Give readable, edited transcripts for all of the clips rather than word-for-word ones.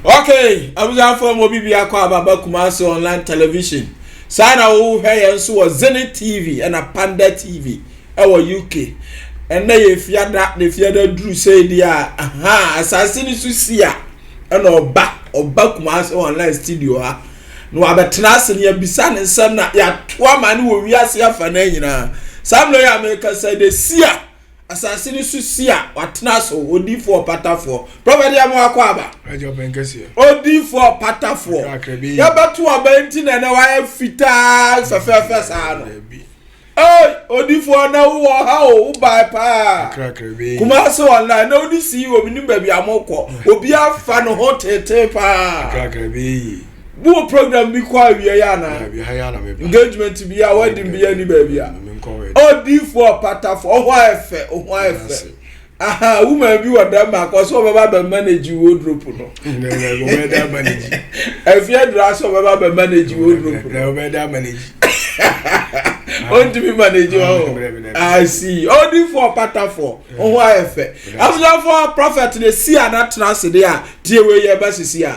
Okay, abusuafoɔ mu obi biako ababa Kumasi online television. Saa na wohwɛ yɛn nso wɔ Zenith TV ɛna Panda TV ɛwɔ UK. Ɛnɛ yɛ fiada na fiada duru sɛ di a, aha, asase no so si a ɛna ɔba ɔba Kumasi online studio ha. Na wabɛtena ase na yɛabisa ne nsɛm na yɛato ama ne wɔ wiase afa no nyinaa. Saa mmerɛ yi a mekasa de si a asase no so si a watena so, odiifoɔ patafoɔ. Prɔfɛt yɛ mo akɔ aba. Odiifoɔ patafoɔ. Yɛbɛto aba nti na ɛnɛ wayɛ fitaa fɛfɛɛfɛ saa no. Hey, odiifoɔ na wowɔ ha o, wobae paa. Kumasi online na wode sii wɔ menim baabi a mokɔ. Obi afa ne ho tete paa. Wowɔ program bi kɔ awie yɛ anaa? Engagement bi a wedding bi ani baabi a. Odiifoɔ patafoɔ, ɔho ayɛ fɛ, ɔho ayɛ fɛ. Aha, woman bi wɔ Denmark, ɔsɛ ɔbɛba bɛ manage wardrobe no. Ɛfi adura sɛ ɔbɛba bɛ manage wardrobe no. Ɔntumi manage hɔ. I see. Odiifoɔ patafoɔ, ɔho ayɛ fɛ. Abusuafoɔ prophet ne si a n'atena ase de a tie wei yɛ ba sisi a.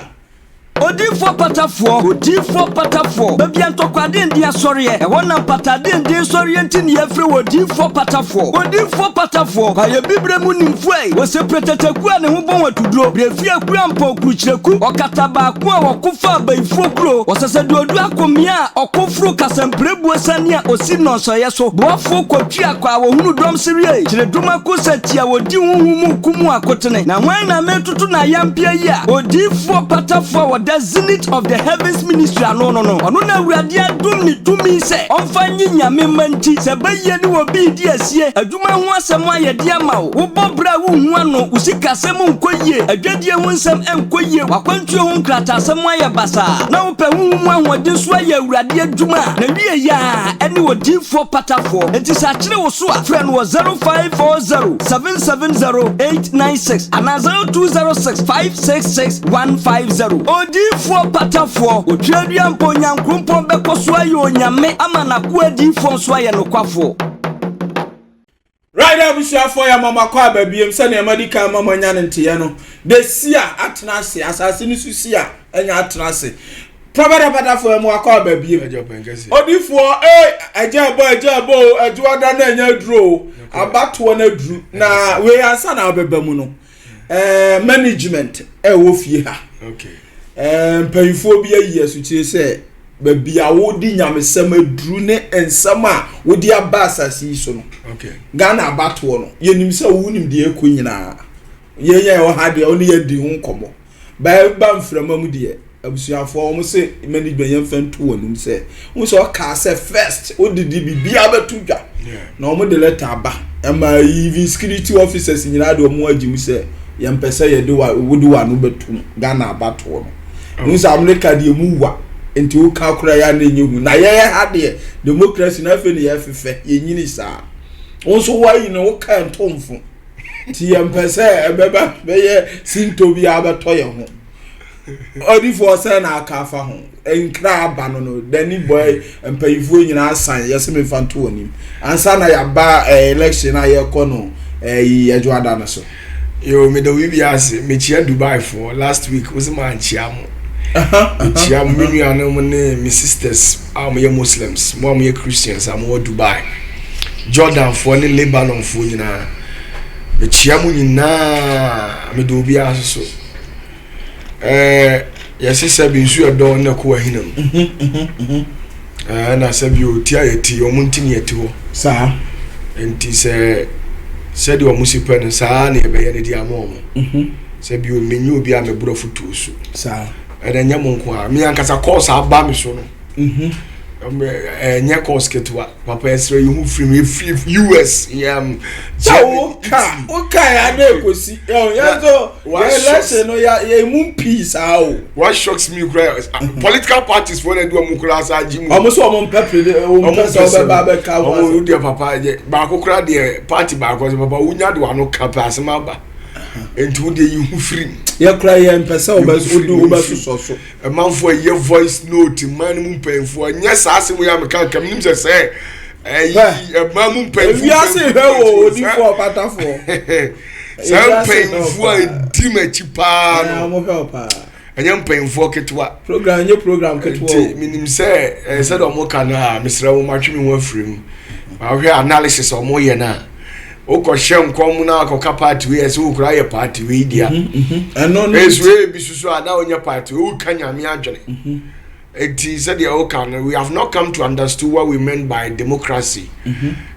Odiyifoɔ patafoɔ, odiyifoɔ patafoɔ, baabi a ntɔkwa denden asɔreɛ, ɛhɔ na mpataa denden sɔreɛ nti na yɛfrɛ wo odiyifoɔ patafoɔ. Odiyifoɔ patafoɔ, kwaeɛ bibire mu nimfoɔ ei, wose prɛtɛtɛkuo a ne ho bɔn atuduro, berɛfie akua mpɔn kurukyerɛku, ɔkata baako a wɔko fa abayifoɔ kuro, ɔsɛsɛduoduo akomea a ɔko foro kasampirebuo sane a ɔsi nnɔnsɔeɛ so, boafoɔ kɔtwi akɔ a wɔhunu dɔm sereɛ ei, kyerɛdwuma ko sɛ tia wɔdi honhom mu ko mu akotene, na hwan na metoto n'ayampeɛ yi a odiyifoɔ patafoɔ a ɔda Zenith of the Heavens Ministry ano no no, ɔno na Awurade adom ne tumi sɛ ɔmfa nye Nyame mma nti, sɛ bayie ne obi redi asie, adwuma ho asɛm ayɛ den ama wo, wobɔ bra a wonhu ano, wo sikasɛm nkɔ yie, adwadie ho nsɛm nkɔ yie, w'akwantuo ho nkrataasɛm ayɛ basaa, na wopɛ honhom mu ahoɔden so ayɛ Awurade adwuma a, n'awieɛ ara ɛne odiyifoɔ patafoɔ. Enti sɛ akyere wo so a, frɛ no wɔ 0540 770 896 anaa 0206 566 150. Odiyifoɔ patafoɔ, Otweadua mpo Onyankrompɔn bɛkɔ so ayɛ Onyame ama n'akoa adiyifoɔ nso ayɛ nokwafoɔ. Right abusuafoɔ yɛ mama kɔ aba biem sɛnea madi kan ma moanya no nteyɛ no de si a atena ase asase no so si a anya atena ase prɔfɛt apatafoɔ yɛ mo akɔ aba biem odifoɔ ee agya ɛbɔ agya ɛbɔ o adwoada na anya aduro o abatoɔ no aduru na wei ansa na abɛba mu no ɛɛ management ɛwɔ fie ha ɛɛ mpanyinfoɔ bi ayi asukyire sɛ baabi a wodi nyamesɛm aduru ne nsɛm a wodi aba asase yi so no Ghana abatoɔ no yɛnim sɛ wonim deɛ ɛkɔ nyinaa yɛn yɛn ɛwɔ ha deɛ ɔne yɛdi ho nkɔmmɔ bɛba mframa mu deɛ Abusuafoɔ wɔn se management yɛn fɛn to wɔn anum sɛ wɔn sɛ ɔkaa sɛ first odidi biribiara bɛto dwa na wɔn de letter aba ɛma even security officers nyinaa de wɔn agye mu sɛ yɛn pɛ sɛ yɛde wa wode wa no bɛtum Ghana abatoɔ no wɔn sɛ Amerika deɛ mu wa nti woka kora yɛ ana enye hu na yɛyɛ ha deɛ democracy na afei na yɛfefɛ yɛnyini saa wɔn nso wɔayi no woka ntomfo nti yɛn pɛ sɛ ɛbɛba bɛyɛ sinto bi abɛtɔ yɛn ho. Odifoɔ sɛ na aka afa ho nkra aba no no dani bɔɛ mpanyinfoɔ nyinaa san yɛsɛ mefa nto wɔn anim ansa na yaba eh, election a yɛkɔ no ɛyi eh, ɛdwoada no so. Yo, meda obi bi ase. Mekyia Dubai foɔ. Last week, wo sɛ mankyia mo. Mekyia mo, me nuanom ne me sisters a wɔyɛ Muslims, mo a moyɛ Christians a mowɔ Dubai. Jordan foɔ ne Lebanon foɔ nyinaa. Mekyia mo nyinaa. Meda obi ase so. Ɛɛ yɛse sɛbi nsu ɛdɔ na ɛkɔ ahina mu. Mhm, mhm, mhm. Ɛɛ na sɛbi o ti a yɛte wɔn nti na yɛte hɔ. Saa. Nti sɛ sɛdeɛ wɔn si pɛ no saa na yɛbɛyɛ no de ama wɔn. Sɛbi o menye obi a me borɔfo tuo so. Saa. Ɛna nyɛ mo nko a me ankasa kɔɔs aba me so no. Ɛnyɛ kɔɔs ketewa. Papa ɛsrɛ yi ho firi mu efiri US yɛm. Sɛ wo ka wo ka ya na ekosi yɛn yɛn so yɛn election no ya yɛn mu pii saa o. What shocks me kura political parties fo na ɛdi wɔn kura asa agye mu. Wɔn so wɔn mpɛ pere wɔn mpɛ sɛ wɔbɛba abɛka wɔn asɛm. Wɔn deɛ papa yɛ baako kura deɛ party baako sɛ papa wonya de wɔn ano ka pɛ asɛm aba nti wo deɛ yi ho firi mu. Yɛ kura yɛn mpɛ sɛ wɔbɛ sosɔ so. Ɛmanfoɔ ɛyɛ voice note mmaa no mu mpanyinfoɔ nyɛ saa asɛm yi a meka nka menim sɛ sɛ. Ɛyi ɛmaa mu mpanyinfo. Ewiase hwɛ wɔ odifoɔ ɔpatafoɔ. Saa mpanyinfoɔ a edi m'akyi paa no. Wɔn hwɛ wɔ paa. Ɛnyɛ mpanyinfoɔ ketewa. Program nye program ketewa. Nti minim sɛ ɛɛ sɛdeɛ wɔn ka no a, mesrɛ wɔn, atwe mi ho afiri mu. Ahwɛ analysis a wɔn yɛ no a, wokɔhyɛ nkɔm na akɔka party wei, ɛsɛ wokura yɛ party wei dea. Ɛno no. Esu ebi soso a na wonyɛ party wei, woka Nyame adwene. Eti sɛdeɛ woka no, we have not come to understand what we meant by democracy.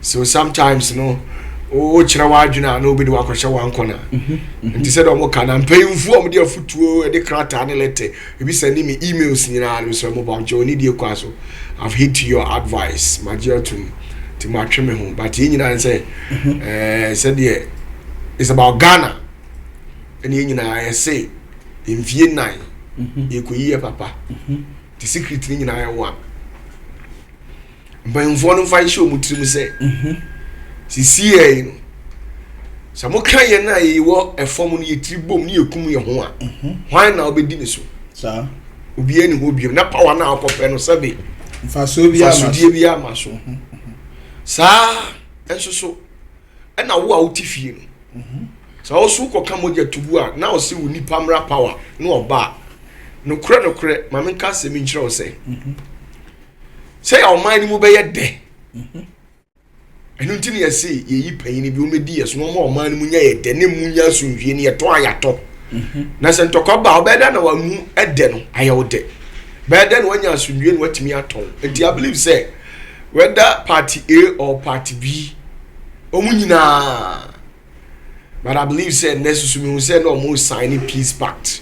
So sometimes no, wokyerɛ w'adwene a, na obi de wakɔhyɛ wankɔna. Nti sɛdeɛ ɔmo ka na mpanyinfoɔ a ɔmo de afutuo de krataa ne letter ebi sɛ ne mi emails nyinaa no, sɛ mo ba nkyɛn oni die kɔ so, I've heed to your advice, magye atum, nti mo atwe me ho. But yɛn nyinaa sɛ sɛdeɛ it's about Ghana, ɛne yɛn nyinaa yɛse mfie 4 yɛkɔyi yɛ papa. Nti secret ne nyinaa yɛ one. Mpanyinfoɔ no mfa nhyɛ wɔn tirim sɛ sisi yɛ yi no, sɛ moka yɛn a yɛwɔ ɛfam no, yɛtiri bom ne yɛkum yɛn ho a, hwan na wobɛdi ne so? Obiara ni hɔ biom na power na akɔpɛ no sɛbe mfasoɔ bi ama so. Mfasodie bi ama so saa nso so. Ɛna wo a wote fie no, sɛ wo so wokɔka mogya tugu a, na ɔse wo nipa mmra power na ɔba a, nokorɛ nokorɛ, ma menka asɛm yi nkyerɛ wo sɛ yɛ ɔman no mu bɛyɛ dɛ. Ɛno nti ne yɛse yɛyi panyini bi wɔmɛdi yɛ so na ɔma ɔman no mu nya yɛ dɛ ne mu nya asomdwie ne yɛtɔn a yɛatɔ. Na sɛ ntɔkwa ba a, ɔbɛyɛ dɛ na wamu ɛdɛ no ayɛ wo dɛ, bɛyɛ dɛ na wanya asomdwie na watumi atɔn. Nti I believe sɛ whether party A or party B, wɔn nyinaa, but I believe sɛ nnɛ soso mihu sɛ na wɔn sign peace pact,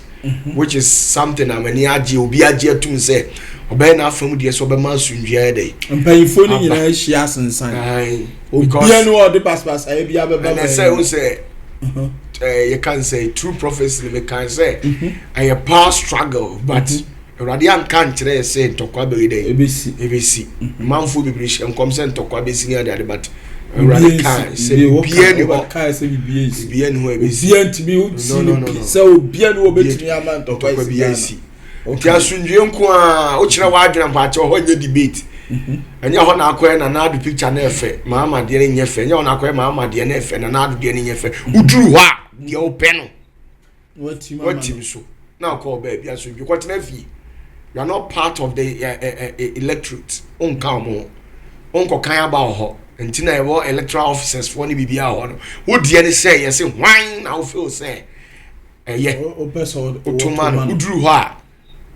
which is something a m'ani agye, obi agye atum sɛ ɔbɛyɛ n'afam deɛ sɛ ɔbɛma asomdwie ayɛ dɛ. Mpanyinfoɔ no nyinaa ahyia asensan. Obiara ni ɔde basabasayɛ bi abɛba. Ɛnɛ sɛ o sɛ yɛka n sɛ true prophecy ni, meka sɛ ɛyɛ power struggle, but Awurade anka nkyerɛ yɛ sɛ ntɔkwa bɛyɛ dɛ. Ebesi. Ebesi. Manfoɔ bebree hyɛ nkɔm sɛ ntɔkwa bɛsi ne ade ade, but Awurade ka sɛ biribiara ni hɔ. Kae sɛ biribiara nsi. Biribiara ni hɔ ebesi. Obiara ntumi si no pi sɛ obiara ni hɔ obetumi ama ntɔkwa ntɔkwa esi bi Ghana. asi. Nti asomdwie nko a wokyerɛ w'adwene mpaakyɛ hɔ nyɛ debate. Ɛnyɛ hɔ na akɔyɛ Nana Ado picture na ɛfɛ, Mahama deɛ no nyɛ fɛ. Ɛnyɛ hɔ na akɔyɛ Mahama deɛ no ɛfɛ, Nana Ado deɛ no nyɛ fɛ. Woduru hɔ a, deɛ wopɛ no Watim ama no. Watim so na akɔ baabi asomdwie, kɔtena fie. You are not part of the electorate. Wonka wɔn ho, wonkɔkan aba wɔ hɔ. Nti na ɛwɔ electoral officers foɔ ne biribiara wɔ hɔ no, wodeɛ ne sɛ yɛse hwan na wofeel sɛ ɛyɛ wopɛ sɛ wotoma no. Woduru hɔ a,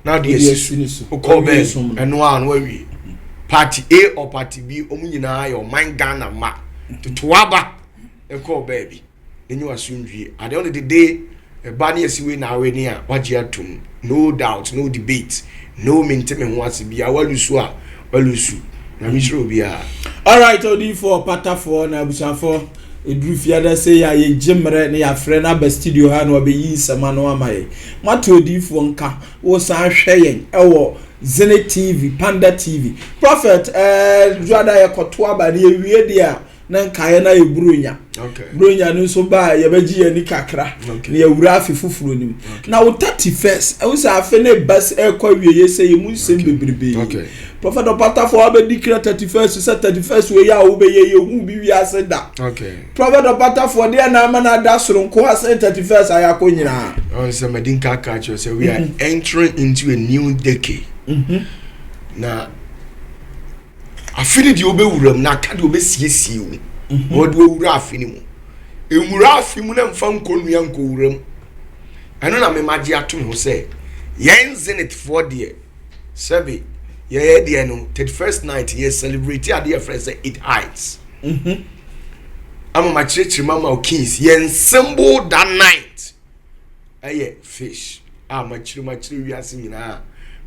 na de wode asi asi ne so. Wokɔ Wawie baabi som no. Ɛno a no awie. Party A or party B, ɔmo nyinaa yɛ ɔman Ghana ma toto aba ɛkɔɔ baabi n'enyi wasomdwie. At the end of the day, ɛba ne yɛsi wei na awe ne a wagye atum, no doubt, no debate, no mente me ho ase bia. Walusu a walusu na mehyerɛ obiara. Alright, odiifoɔ patafoɔ na abusuafoɔ, ɛduru fiada sɛ yɛ a, yɛgye mmerɛ na yɛafrɛ no aba studio ha na wabɛyi nsɛm ano ama yɛn. Moate odiifoɔ nka. Wosan hwɛ yɛn ɛwɔ Zenith TV, Panda TV. Prophet, dwada yɛkɔto aba ne yɛwie deɛ a, na nkaeɛ no ayɛ buronya. Buronya no nso ba a, yɛbɛgye yɛn ani kakra na yɛwura afe foforɔ no mu. Na wo 31st, ɛwo sɛ afe no ba sɛ ɛrekɔ awieɛ sɛ yɛ mu nsɛm bebrebe. Prophet ɔpatafoɔ, wabɛdi kra 31st sɛ 31st wei a wobɛyɛ yɛhu bi wiase da. Prophet ɔpatafoɔ deɛ na ama no ada soronko asɛn 31st a yɛakɔ nyinaa. Ɔn sɛ madi nka aka kyerɛ sɛ we are entering into a new decade. Na afe no deɛ, wobɛwura mu na aka deɛ wobɛsiesie wo na wɔde wawura afe no mu. Nwura afe mu na mfa nkɔnnua nkɔwura mu. Ɛno na mema gye ato me ho sɛ yɛn Zenithfoɔ deɛ, sɛbe yɛyɛ deɛ no, 31st night yɛ celebrate adeɛ yɛfrɛ sɛ it hides ama makyerɛkyerɛ mu ama wo kings. Yɛn symbol that night ɛyɛ fish a makyerɛ makyerɛ wiase nyinaa,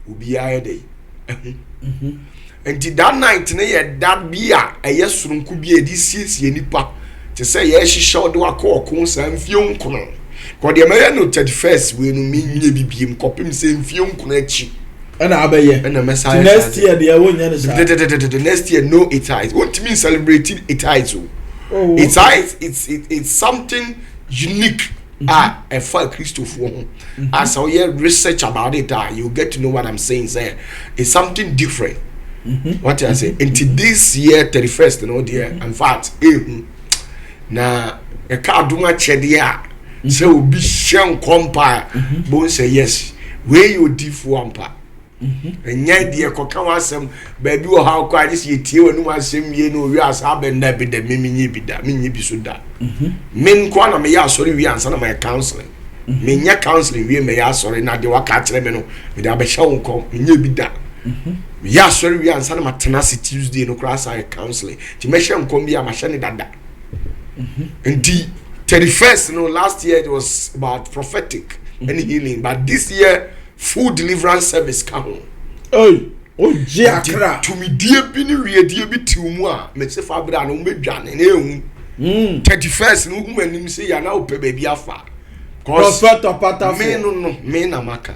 obiara yɛ dɛ ɛho. Nti that night no yɛ da bi a ɛyɛ soronko bi a yɛde siesie nipa te sɛ yɛhyehyɛ ɔde wakɔ ɔko saa mfie 9 kɔ deɛ mɛyɛ no 31st wei no, menyɛ bibiem kɔpem sɛ mfie 9 akyi. Ɛna abɛyɛ. Ɛna mɛsa nti ayɛ next saa. Year deɛ wonyɛ no saa. Dedededede, next year no it eyes wontumi celebrate it eyes o. It eyes, it's something unique a ɛfa Kristofoɔ ho a sɛ woyɛ research about it a, you get to know what I'm saying, sɛ it's something different. Wate ase? Nti this year 31st no deɛ, in fact, ehu na ɛka adom akyɛdeɛ a sɛ obi hyɛ nkɔm paa bohu sɛ yes, wei yɛ odiifoɔ ampa. Ɛnyɛ deɛ kɔka ho asɛm baabi wɔ ha kɔ a gye sɛ yɛtie w'anum asɛm wie na owie asa abɛn da bi da. Me menyɛ bi da, menyɛ bi so da. Me nko na meyɛ asɔre wie ansa na mayɛ counseling. Menyɛ counseling wie mɛyɛ asɔre na deɛ waka akyerɛ me no mede abɛhyɛ wo nkɔm, menyɛ bi da. Meyɛ asɔre wie ansa na matena ase Tuesday no koraa sa yɛ counseling, nti mɛhyɛ nkɔm bi a mahyɛ ne dada. Nti 31st no, last year it was about prophetic and healing, but this year full deliverance service ka ho. Oi, ogye akra. Tumidie bi ne wiedie bi te wo mu a mese fa berɛ a na womɛdwane na ɛhu 31st no, wohu anim sɛ yɛ na wopɛ baabi afa. Prophet Ɔpatafo. Me no me na maka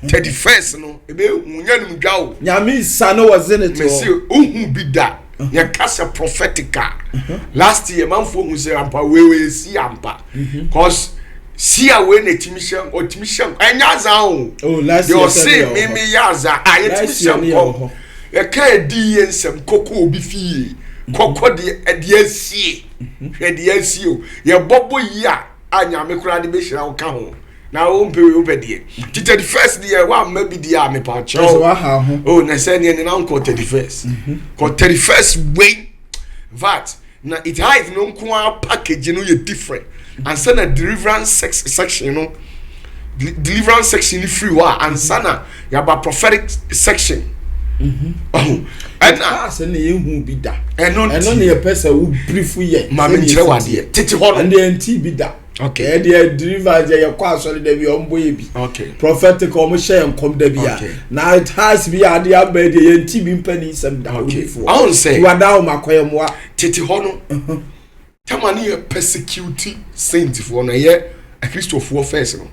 31st no ɛbɛhu nyɛ nom dwa o. Nyame nsa no wɔ zenith mese hɔ. Wohu bi da yɛka sɛ prophetic a, last year manfoɔ hu sɛ ampa wei wei si ampa, cause si a wei na ɛtumi hyɛ, ɔtumi hyɛ, ɛnyɛ aza o. Oh, last deɛ year ɔse sɛ ne yɛ wɔ me hɔ. me yɛ aza a yɛtumi Last year hyɛ ne yɛ wɔ nkɔm hɔ. Yɛka ɛdi yie nsɛm kɔkɔ obi fie kɔkɔ deɛ ɛdeɛ asie, hwɛ deɛ asie o, yɛbɔbɔ yi a a Nyame koraa de bɛhyira wo ka ho na wompɛ wei wopɛ deɛ nti 31st deɛ woamma bi deɛ a mepa Ɛsɛ kyerɛw. waha ho. Oh, na sɛ neɛ ne na nkɔ 31st kɔ 31st wei vat na it height no nko ara package no yɛ different ansa na deliverance section no, deliverance section ni firi hɔ a ansa na yaba prophetic section ɔho ɛna Paase ne yɛhu bi da. Ɛno ɛno nti ne yɛpɛ sɛ wo brief yɛ. Maame, nkyerɛ wɔ adeɛ tete hɔ no. Ɛno deɛ nti bi da. Ɛdeɛ deliverance yɛ, yɛkɔ asɔre da bi a ɔmbɔ yɛ bi. Prophetic, ɔmo hyɛ yɛn nkɔm da bi a. Na it has bi a adeɛ aba yi deɛ, yɛn ti bi mpɛ ne nsɛm da. Odiifoɔ. Ɔn sɛ Wada wɔn akɔyɛ mmoa. Tete hɔ no, tama ne yɛ persecute saintfoɔ no, ɛyɛ akristofoɔ first no,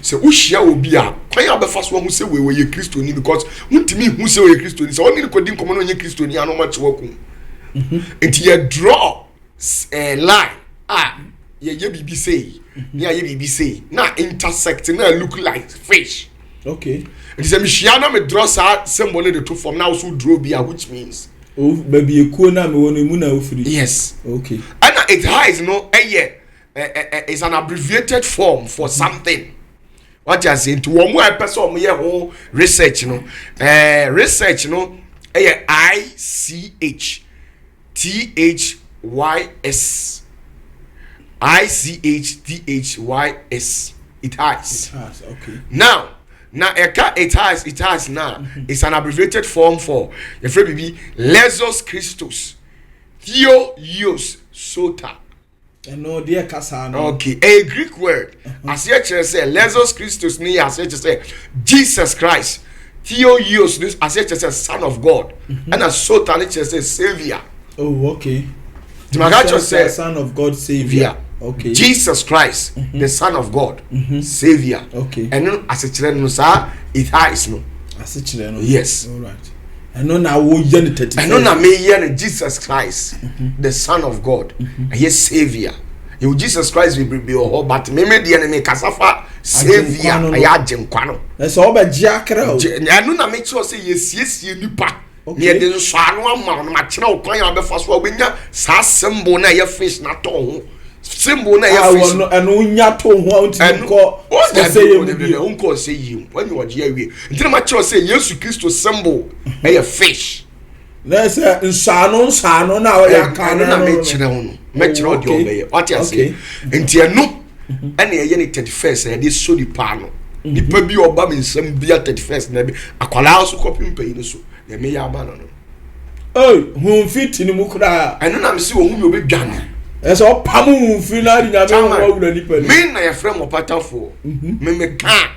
sɛ wohyia obi a, kwan a bɛfa so ahu sɛ wei wɔyɛ Kristoni, because wontumi hu sɛ wɔyɛ Kristoni sɛ ɔne ne kɔdi nkɔmmɔ no ɔnyɛ Kristoni a na ɔmakye wakum. Nti yɛ draw line a yɛyɛ biribi sei ne yɛayɛ biribi sei na intersect na look like fish. Nti sɛ mehyia na me draw saa symbol no de to fam na wo draw bi a, which means O baabi ekuo na mewɔ no emu na ofiri. Yes. Ɛna it highs no ɛyɛ ɛ ɛ ɛ is an abbreviated form for something, wate ase? Nti wɔn mu a ɛpɛ sɛ wɔn yɛ ho research no, research no ɛyɛ I C H T H Y S, I C H T H Y S, it has. Has, okay. Now na ɛka it has now it's an abbreviated form for yɛfrɛ bibi Lesus Christus Theo Sota. Ɛno deɛ kasa no. Okay, a Greek word, aseɛ kyerɛ sɛ Lesus Christus ni yɛ aseɛ kyerɛ sɛ Jesus Christ, Theo ni aseɛ kyerɛ sɛ Son of God, ɛna Sota ni kyerɛ sɛ Saviour. Oh, okay. Nti maka kyerɛ sɛ Son of God, Saviour. Okay. Jesus Christ, the Son of God, Saviour. Ɛno asekyerɛ no saa it has no. Asekyerɛ no. Yes. Alright. Ɛno na woyɛ no 30. Ɛno na meyɛ no Jesus Christ, the Son of God, ɛyɛ Saviour. Yɛwɔ Jesus Christ bebrebe wɔ hɔ, but meme deɛ no mekasa fa Saviour. Agyenkwa no no. Ɛyɛ agyenkwa no. Ɛsɛ ɔbɛgye akra o. Ɛno na mekyerɛ sɛ yɛsiesie nipa Okay. na yɛde nsɔano ama wo no, makyerɛ wo kwan a wobɛfa so a wobɛnya saa symbol na ɛyɛ fish na atɔ wo ho, symbol na A ɛyɛ fish. wɔ no ɛno nya to ho a wontumi nkɔ ɔsɛ yɛ mu bio. Wonkɔ ɔsɛ yie mu, wanya ɔgye awie, nti na makyerɛ sɛ Yesu Kristo symbol ɛyɛ fish. Na sɛ nsɔano na ɔyɛ aka ɛno na mekyerɛ wo no, mɛkyerɛ wo deɛ ɔbɛyɛ, wate aseɛ? Nti ɛno ɛna ɛyɛ ne 31st a yɛde so nipa no, nipa bi a ɔba me nsɛm bia 31st na bi akwadaa nso kɔpem panyin so deɛ meyɛ ama no. Oi, humfi ti ne mu koraa. Ɛno na mesi ohun mi obɛdwane. Ɛsɛ ɔpam humfi na ade Nyame ho awura nipa ni. Me na yɛfrɛ mo patafoɔ, me meka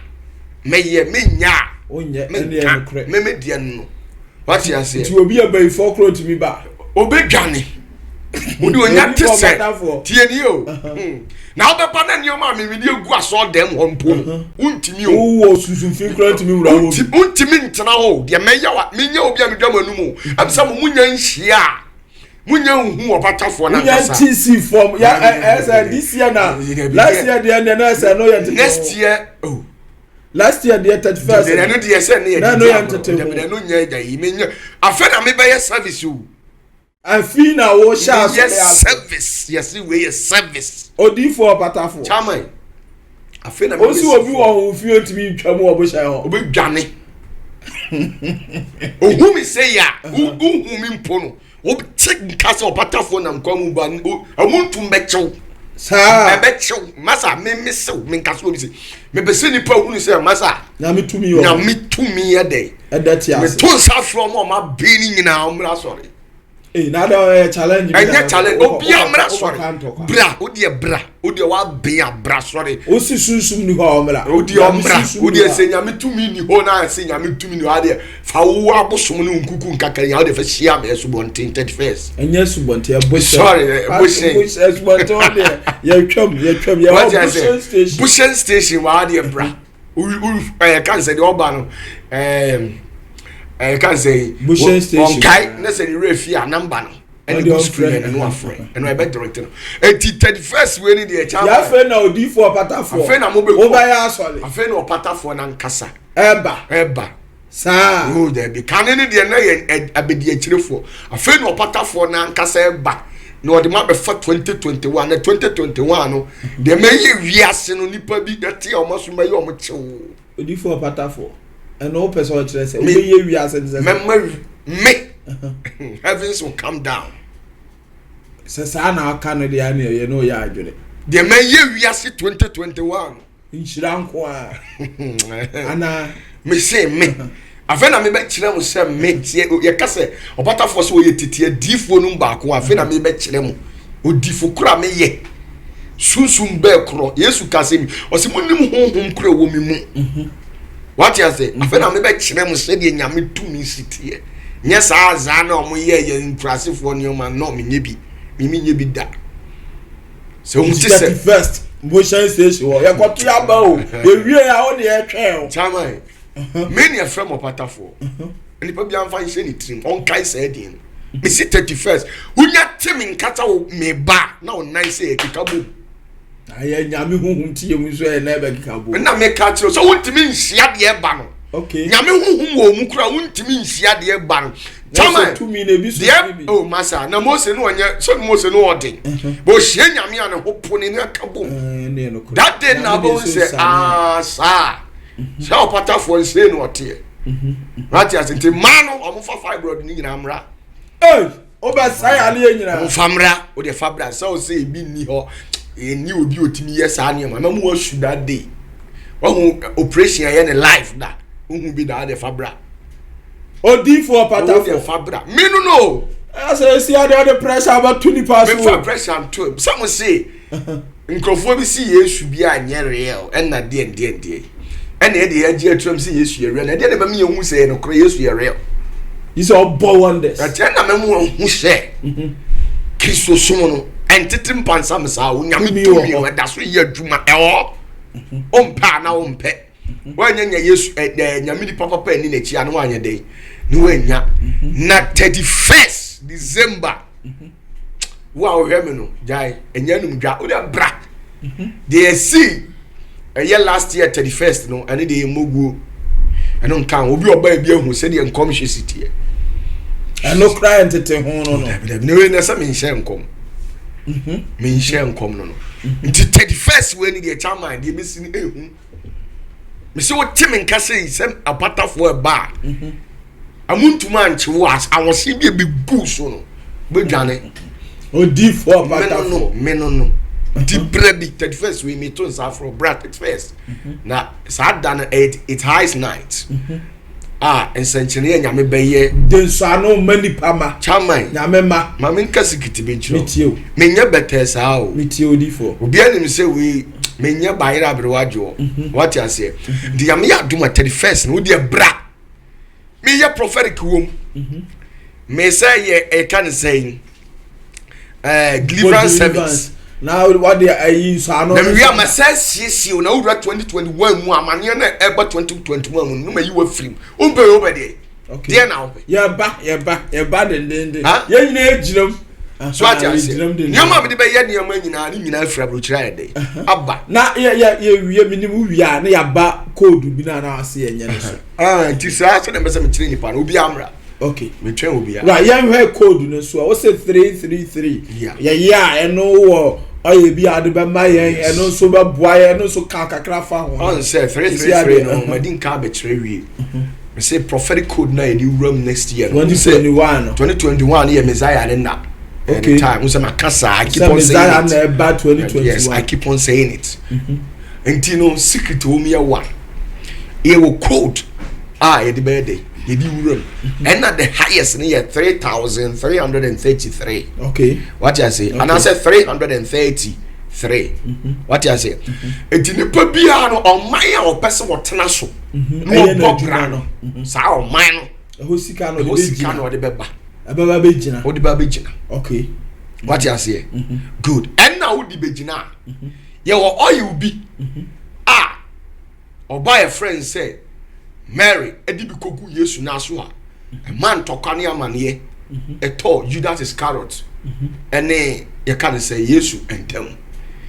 mɛyɛ menya a Wonyɛ ɛne menka. ɛnokorɛ. Me me deɛ no, wate aseɛ? Nti obi yɛ bayifoɔ korɔ tumi ba. Obɛdwane wode onya te sɛ Ɔbatafoɔ. tie nie o. Na wobɛba na nneɛma a memede agu asɔɔ dɛm hɔ mpo no, wontumi o. Wowɔ susumfi koraa tumi wura hɔ bi. Wontumi ntena hɔ o. Deɛ mɛyɛ wa menyɛ obi a medwa mo anum o, ɛm sɛ mo munya nhyia a munya nhu ɔbatafoɔ no wonya ankasa. nti si fam ya ɛ ɛ sɛ this year na last year deɛ na ɛsɛ no yɛ tete. Next year oh. Last year deɛ 31st. Dabi ɛno deɛ sɛ ne yɛ Na ɛno didi yɛ agorɔ. ntete Dabi ho. ɛno nyɛ ɛda yi menyɛ afei na mebɛyɛ service o. Afi na wohyɛ Meyɛ asɔre ase. service yɛsi wei yɛ service. Odiifoɔ ɔpatafoɔ. Chairman afei na Osi obi wɔ ho fie ntumi ntwa mu wɔ bohyɛn hɔ. Obi dwane. Ohu mi sɛ yɛ a wohu mi mpo no wote nka sɛ ɔpatafoɔ nam kwan mu ba ɔmo ntum bɛkyew. Saa. Ɛbɛkyew masa me me sew me nka so obi se mepɛ sɛ nipa hunu sɛ masa. Nyame tumi wɔ. Nyame tumi yɛ dɛ. Ɛda ti ase. Meto nsa frɛ ɔmo a ɔmo abɛn ne nyinaa ɔmo mmra sɔre. Ee na ada ɔyɛ challenge bi. Ɛnyɛ challenge obiara mmra sɔre. Bra o deɛ bra o deɛ wabɛn a bra sɔre. O si sunsum ni hɔ a ɔmmra. O deɛ ɔmmra o deɛ sɛ nyame tumi ni hɔ na sɛ nyame tumi ni hɔ adeɛ fa wo abosom ne nkuku nkaka nyinaa o deɛ fa hyia me asubɔnten 31st. Ɛnyɛ asubɔnten ɛbohyɛn. Sorry ɛbohyɛn. Asubɔnten hɔ deɛ yɛtwam yɛtwam yɛwɔ Bushen station. Bushen station wɔ adeɛ bra. Ɛyɛ kan sɛ deɛ ɔba no ɛɛ ɛyɛ kan sɛ yi. Bushen station. Ɔnkae ne sɛ ne werɛ fi a namba no ɛne gu screen ɛne no afrɛ ɛno ɛbɛ direct no eti 31st wei ni deɛ ɛkyɛ. Yɛ afei na odiifoɔ ɔpatafoɔ. Afei na mo bɛ kɔ. Wobɛyɛ asɔre. Afei na ɔpatafoɔ nankasa. Ɛba. Ɛba. Saa. Oh dabi kane ne deɛ na yɛ abɛdiakyirefoɔ afei na ɔpatafoɔ nankasa ɛba na ɔde ma bɛfa 2021 na 2021 no deɛ mɛyɛ wiase no nipa bi ɛte a ɔma so mɛyɛ ɔmo kyew. Odiifoɔ ɔpatafoɔ ɛna wopɛ sɛ ɔkyerɛ sɛ wobɛyɛ wiase no sɛ mɛma me heavens will come down. Sɛ saa na aka no deɛ ɛna ɛyɛ na ɔyɛ adwene. Deɛ mɛyɛ wiase 2021 no. Nhyira nko a. Ana. Me se me. Afei na mebɛkyerɛ mo sɛ me tie yɛka sɛ ɔpatafoɔ sɛ ɔyɛ tete adiifoɔ no mu baako afei na mebɛkyerɛ mo odifo koro a meyɛ sunsum bɛɛ korɔ Yesu ka sɛ mi ɔsɛ monim honhom koro ɛwɔ me mu mhm. wate ase mhm. afei na mebɛkyerɛ mo sɛdeɛ nyame tumi si teɛ nyɛ saa azaa na ɔmo yɛ yɛ nkurasefoɔ nneɛma na ɔmo nyɛ bi mimi nyɛ bi da sɛ ohun ti sɛ. first motion station hɔ yɛkɔto yaba o ewie a o deɛ ɛtwɛn o. chairman me ni ɛfrɛ mo patafoɔ nipa bi anfa nhyɛ ne tirim ɔnkae sɛ ɛdeɛ no mesi 31st wonya te me nkata wo me ba na ɔnan sɛ ɛkeka bom. Ayɛ nyame huhum ti yɛ mu nso ɛyɛ na ɛbɛkeka bom. Ɛna meka kyerɛ sɛ wontumi nhyia deɛ ɛba no. Okay. Nyame huhum wɔ mu kura wontumi nhyia deɛ ɛba no. Chairman, tumi na ebi so deɛ oh masa na Mose no ɔnyɛ sɛ Mose no ɔden. Bɛ ohyia nyame a ne ho po ne ne aka bom. That day na abɛhu sɛ ah saa. Sɛ ɔpatafoɔ nsee no ɔteɛ. Wate ase nti mmaa no ɔmo fa fibroid ne nyinaa mmra. Hey! Wobɛsɛe adeɛ nyinaa. Ɔmfa mmra, wode fa bra sɛ wo sɛ ebi nni hɔ, ɛnni obi otumi yɛ saa nneɛma na mu asu that day. Wahu operation ɛyɛ ne life da, wohu bi da wode fa bra. Odiifoɔ patafoɔ. Wode fa bra. Me no no. Ɛsɛ esi adeɛ ɔde pressure abɛto nipa so. Mefa pressure nto sɛ mo se. Nkurɔfoɔ bi si Yesu bi a nyɛ real ɛna deɛ deɛ deɛ ɛna ɛde yɛagye aturam sɛ Yesu yɛ real na ɛdeɛ na ɛbɛma yɛhu sɛ yɛ nokorɛ Yesu yɛ real. Yi sɛ ɔbɔ wonders. Ɛteɛ na mɛmu ahu sɛ mhm. Kristo som no ɛntete mpansam saa Onyame tumi no ɛda so yɛ adwuma ɛwɔ mhm. ɔmpɛ a na ɔmpɛ mhm. woanyɛ nya Yesu ɛɛ nyame nipa papa ani n'akyi a na woanyɛ dɛn ne woanya na 31st December wo a wohwɛ me no gyae ɛnyɛ anum dwa wode bra deɛ ɛsi ɛyɛ last year 31st no ɛne deɛ yɛmmɔguo ɛno nka ho obi ɔba ebi ahu sɛdeɛ nkɔmhyɛ si teɛ ɛno koraa yɛ ntete ho no no dabi dabi ne wei na sɛ menhyɛ nkɔm mhm. menhyɛ nkɔm no no mhm. nti 31st wei ne deɛ chairman deɛ mɛsi no ɛhu mesɛ wote me nka sɛ sɛ apatafoɔ ɛba a mhm. Amuntum ankye wo a awɔse bi ebi so no bɛdwane. Odiifoɔ ɔpatafoɔ. Me no me no no. Nti berɛ bi 31st wei meto nsa afrɛ bra 31st. Mhm. Na saa da no it, it highs night. Mhm. A nsɛnkyerɛnne yɛ nyame bɛyɛ. De nsɔano ma nipa ma. Chairman. Nyame ma. Ma menka sikiti bi nkyerɛ. Metie o. Menyɛ bɛtɛɛ saa o. Metie odiifoɔ. Obiara nim sɛ wei menyɛ bayerɛ aberewa adwoɔ. Mhm. Wate aseɛ. Nti nyame yɛ adom a 31st no wodeɛ bra. meyɛ prophetic wom mesɛ yɛ ɛka ne sɛn ɛɛ deliverance service na wɔde ayi nsɔano na wia ma sɛ siesie o na wowura 2021 mu amaneɛ na ɛba 2021 mu no ma yi wa firim wompɛ yɛ wobɛ deɛ deɛ na wopɛ yɛba yɛba yɛba dendenden yɛn nyinaa gyina mu. So ate aseɛ, nneɛma a mede bɛyɛ nneɛma nyinaa ne nyinaa firi aburokyire ayɛ dɛ aba. Na yɛ yɛ yɛwie menim wowie a na yɛaba code bi na na ase yɛnyɛ no so. Ah, nti saa sɛ na mpɛ sɛ mekyerɛ nipa no obiara mmra. Okay. Metwɛn obiara. Right, yɛnhwɛ code no so a wosɛ 333. Yɛyɛ a ɛno wɔ ɔyɛ bi a ɔde bɛma yɛn, ɛno nso bɛboa yɛn, ɛno nso ka kakra fa ho. Ɔn sɛ 333 no madi nka abɛkyerɛ wie. Mese prophetic code na yɛde wura mu next year no. 2021 no. 2021 yɛ Messiah ne nna. Okay. Time. N sɛ maka saa, I keep on saying it. Messiah na ɛba 2021. Yes, I keep on saying it. Nti no secret wɔ mu yɛ one. Yɛwɔ code a yɛde bɛyɛ dɛ yɛde wura mu. Ɛna the highest no yɛ 3333. Okay. Wate ase? Anaasɛ 333. Wate ase? Nti nipa biara no ɔman a ɔpɛ sɛ ɔtena so na ɔbɔ bra no saa ɔman no ɛhɔ sika na ɛhɔ sika na ɔde bɛba. Ɛbɛba bɛgyina. Ɔde ba bɛgyina. Okay. Wate aseɛ? Good. Ɛna wode bɛgyina a yɛwɔ oil bi a ɔba yɛ friend sɛ Mary ɛde bi kɔgu Yesu n'aso a ɛma ntɔkwa ne amaneɛ ɛtɔ Judas Iscariot ɛne yɛka ne sɛ Yesu ntam.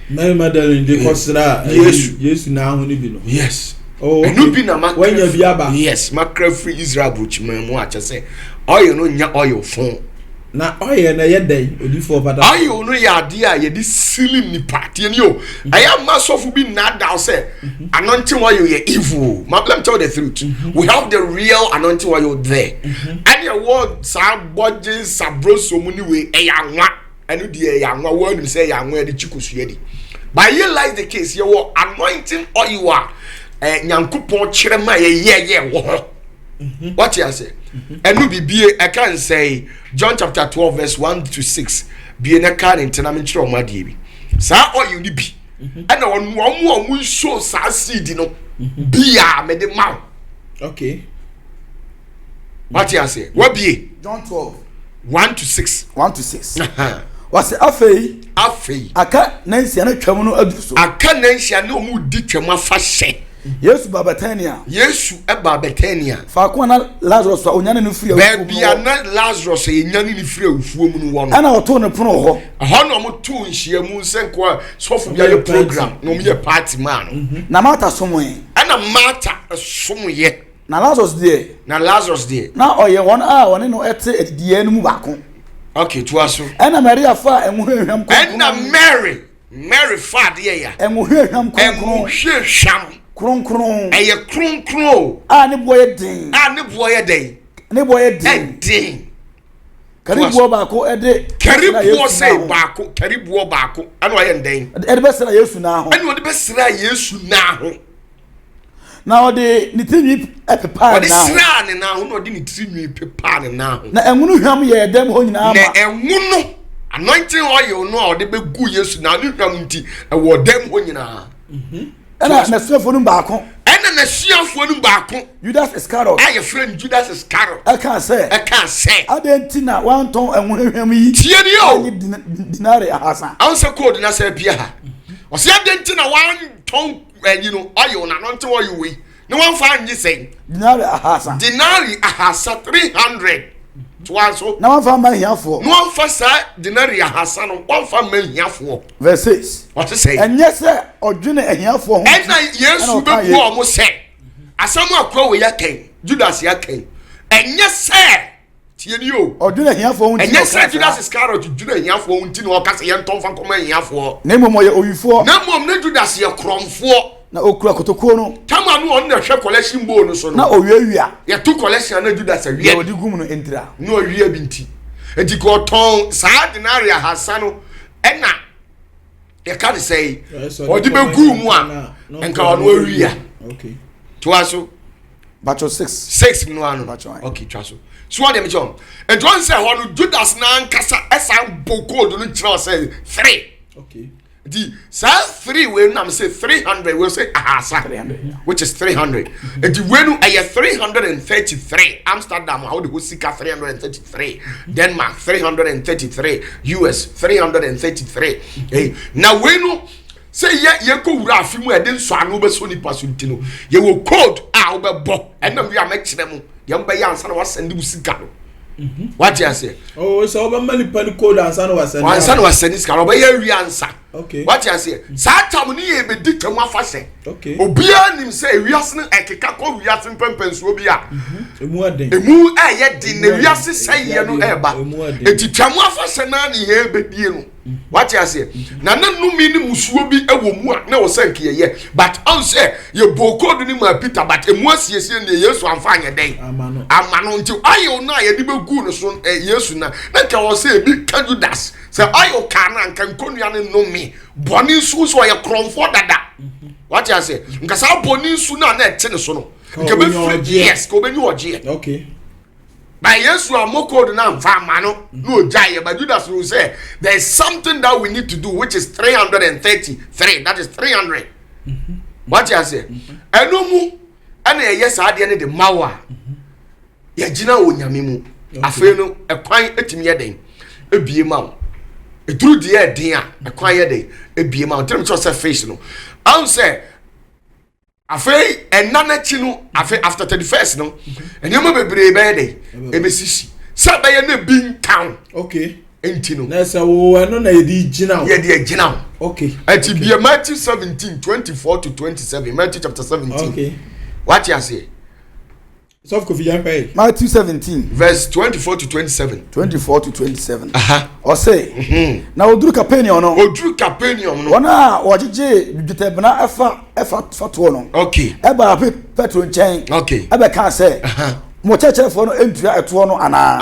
Mary Magdalene de kɔsra Yesu Yesu n'aho no bi no. Yes. Oh, okay. Ɛno bi na makra. Wanya bi aba. Yes, makra firi Israel burokyima mu akyɛ sɛ oil no nya oil fon. Na oil no yɛ dɛn odifoɔ pata? Oil no yɛ adeɛ a yɛde sili nipa tie ni o. Ɛyɛ ama sɔfo bi nnaadaa sɛ anointing oil yɛ evil. Ma let me tell you the truth. We have the real anointing oil there. Ɛne ɛwɔ saa bɔgye sabroso mu ni wei ɛyɛ anwa. Ɛno deɛ ɛyɛ anwa wɔn anim sɛ ɛyɛ anwa yɛde kyi kosua di. But here lies the case, yɛwɔ anointing oil a Nyankopɔn kyerɛ ma yɛyɛyɛ wɔ hɔ. Wate ase? Ɛno bibie ɛka nsɛe John chapter 12 verse 1 to 6 bie na ka ne ntena menkyerɛ ɔmo adeɛ bi. Saa oil no bi ɛna ɔno ɔmo a ɔmo nso saa seed no bi a mede ma wo. Okay. Wate ase? Wabie. John 12 1 to 6. 1 to 6. Wɔsi afei. Afei. Aka nansia ne twam no aduru so. Aka nansia ne ɔmo di twam afahyɛ. Yesu ba Betania. Yesu ba Betania. Faako a na Lazarus a onyane no firi awufoɔ mu no wɔ. Baabi a na Lazarus a yɛnyane no firi awufoɔ mu no wɔ no. Ɛna wɔtoo ne pono wɔ hɔ. Ɛhɔ na wɔtoo nhyiamu sɛ nkoa sɔfo bi ayɛ program na wɔyɛ party maa no. Na Martha somee. Ɛna Martha someeɛ. Na Lazarus deɛ. Na Lazarus deɛ. Na ɔyɛ wɔn a wɔne no te adidiiɛ no mu baako. Okay, toa so. Ɛna Maria faa ngo hwamhwam kronkron. Ɛna Mary, Mary faa adeɛ ya. Ngo hwamhwam kronkron. Ngo hwamhwam. Kronkron. Ɛyɛ kronkron o. A ne boɔ yɛ den. A ne boɔ yɛ dɛn? Ne boɔ yɛ den. Ɛden. Kariboɔ baako ɛde. Kariboɔ sɛ baako, kariboɔ baako, ɛna ɔyɛ ndɛn? Ɛde bɛsra Yesu nan ho. Ɛna ɔde bɛsra Yesu nan ho. Na ɔde ne tirinwi pepaa ne nan ho. Ɔde sraa ne nan ho na ɔde ne tirinwi pepaa ne nan ho. Na ɛnwo no hwam yɛɛ dɛm hɔ nyinaa ma. Na ɛnwo no, anointing oil no a ɔde bɛgu Yesu nan ne hwam nti, ɛwɔ dɛm hɔ nyinaa. Ɛna n'asuafoɔ no baako. Ɛna n'asuafoɔ no baako. Judas Iscariot. A yɛfrɛ no Judas Iscariot. Ɛkaa sɛ. Ɛkaa sɛ. Adɛn nti na wantɔn ɛnwo hwam yi? Tie ni o. Anye dinari 300. Ahun sɛ code na sɛ apia ha. Ɔsɛ adɛn nti na wantɔn ɛyi no oil na anointing oil wei na wɔnfa anye sɛn. Dinari 300. Dinari 300, 300 toa so. Na wɔnfa mma ahiafoɔ. Na wɔnfa saa dinari 300 no wɔnfa mma ahiafoɔ. Verse 6. Ɔte sɛn. Ɛnyɛ sɛ ɔdwene ahiafoɔ ho. Ɛna Yesu bɛ bu wɔn sɛ asɛm akora wei akɛn Judas akɛn ɛnyɛ sɛ. Tie ni o. Ɔdwene ahiafoɔ ho nti na Ɛnyɛ ɔka sɛ saa. Judas Iscariot dwene ahiafoɔ ho nti na ɔka sɛ yɛntɔ mfa nkɔma ahiafoɔ. Na mmom ɔyɛ owifoɔ. Na mmom na Judas yɛ korɔmfoɔ. Na ɔkura kotokuo no. Tama no ɔno na ɛhwɛ collection bowl no so no. Na ɔwiawia. Yɛto collection a na Judas awia. Deɛ ɔde gum no ntira. Na ɔwia bi nti. Nti ka ɔtɔn saa denari 300 no ɛna yɛka ne sɛ ɔde bɛguu mu a nka ɔno awia. Toa so. Batro 6. 6 no ano. Okay, twa so. So what dem kyɛw. Nti wɔn sɛ hɔ no Judas n'ankasa ɛsan bɔ code no kyerɛ sɛ 3. Okay. Nti saa 3 wei nam sɛ 300 wei sɛ ahasa, which is 300. Nti wei no ɛyɛ 333 Amsterdam a wode hɔ sika 333, Denmark 333, US 333. Hey, na wei no sɛ yɛ yɛkɔ wura afi mu a yɛde nsɔano bɛsɔ nipa so nti no yɛwɔ code a wobɛbɔ ɛnam wie a mɛkyerɛ mu deɛ mobɛyɛ ansa na wasɛnde wo sika no. Wate aseɛ? Oh, sɛ ɔbɛma nipa no code ansa na wasɛne. Ansa na wasɛne sika no ɔbɛyɛ awie ansa. Okay. Wate aseɛ? Saa tam no yɛ ebedi twam afahyɛ. Okay. Obiara nim sɛ ewiase no ɛkeka kɔ wiase mpɛmpɛnsoɔ bi a. Mhm. Emu ɛden. Emu ɛyɛ den na wiase sɛeɛ no ɛɛba. Eti twam afahyɛ naa ne yɛ ebedie no. Wate aseɛ? Na na nnome ne musuo bi wɔ mu a na ɛwɔ sɛ nka yɛyɛ. But ɔn sɛ yɛbɔɔ code no maa Peter but emu asiesie no deɛ Yesu amfa anyɛ dɛn? Ama no. Nti oil no a yɛde bɛguu no so eh, Yesu na na nka ɛwɔ sɛ ebi ka Judas. Sɛ oil kaa no a nka nkonnua no nnome. Bɔne nsu nso ɔyɛ korɔmfoɔ dada. Wate aseɛ? Nka saa bɔne nsu no a na ɛte ne so no nka bɛfiri yes, ka ɔbɛnya ɔgyeɛ. Okay. But Yesu ammɔ code no amfa amma no na ogyaeɛ. But Judas hu sɛ there is something that we need to do which is 333 that is 300. Wate aseɛ? Ɛno mu ɛna yɛyɛ saa adeɛ no de ma wo a yɛgyina wɔ nyame mu. Afei no ɛkwan etumi yɛ den ebie ma wo. Eduru deɛ ɛden a ɛkwan yɛ den ebie ma wo. Nti na mekyerɛ sɛ fish no. Ahun sɛ Afei ɛnna n'akyi no afei after thirty first no nneɛma bebree bɛyɛ dɛ ebesisi sɛ ɛbɛyɛ na ebi nka ho. Okay. Nti no. Na sɛ wo ɛno na yɛde gyina ho. Yɛde gyina ho. Okay. Ɛti bia Matthew 17 24 to 27 Matthew chapter 17. Okay. Wate aseɛ. Sɔfo Kofi yɛn hwɛ yi. Matthew 17. Verse 24 to 27. 24 to 27. Ɔse, mhm. na oduru Capernaum no. Oduru Capernaum no. Wɔn a wɔgyegye dwetɛbena ɛfa ɛfa fatoɔ no. Okay. Ɛbaa pe Petro nkyɛn. Okay. Ɛbɛka sɛ. Mo kyerɛkyerɛfoɔ no ntua ɛtoɔ no anaa?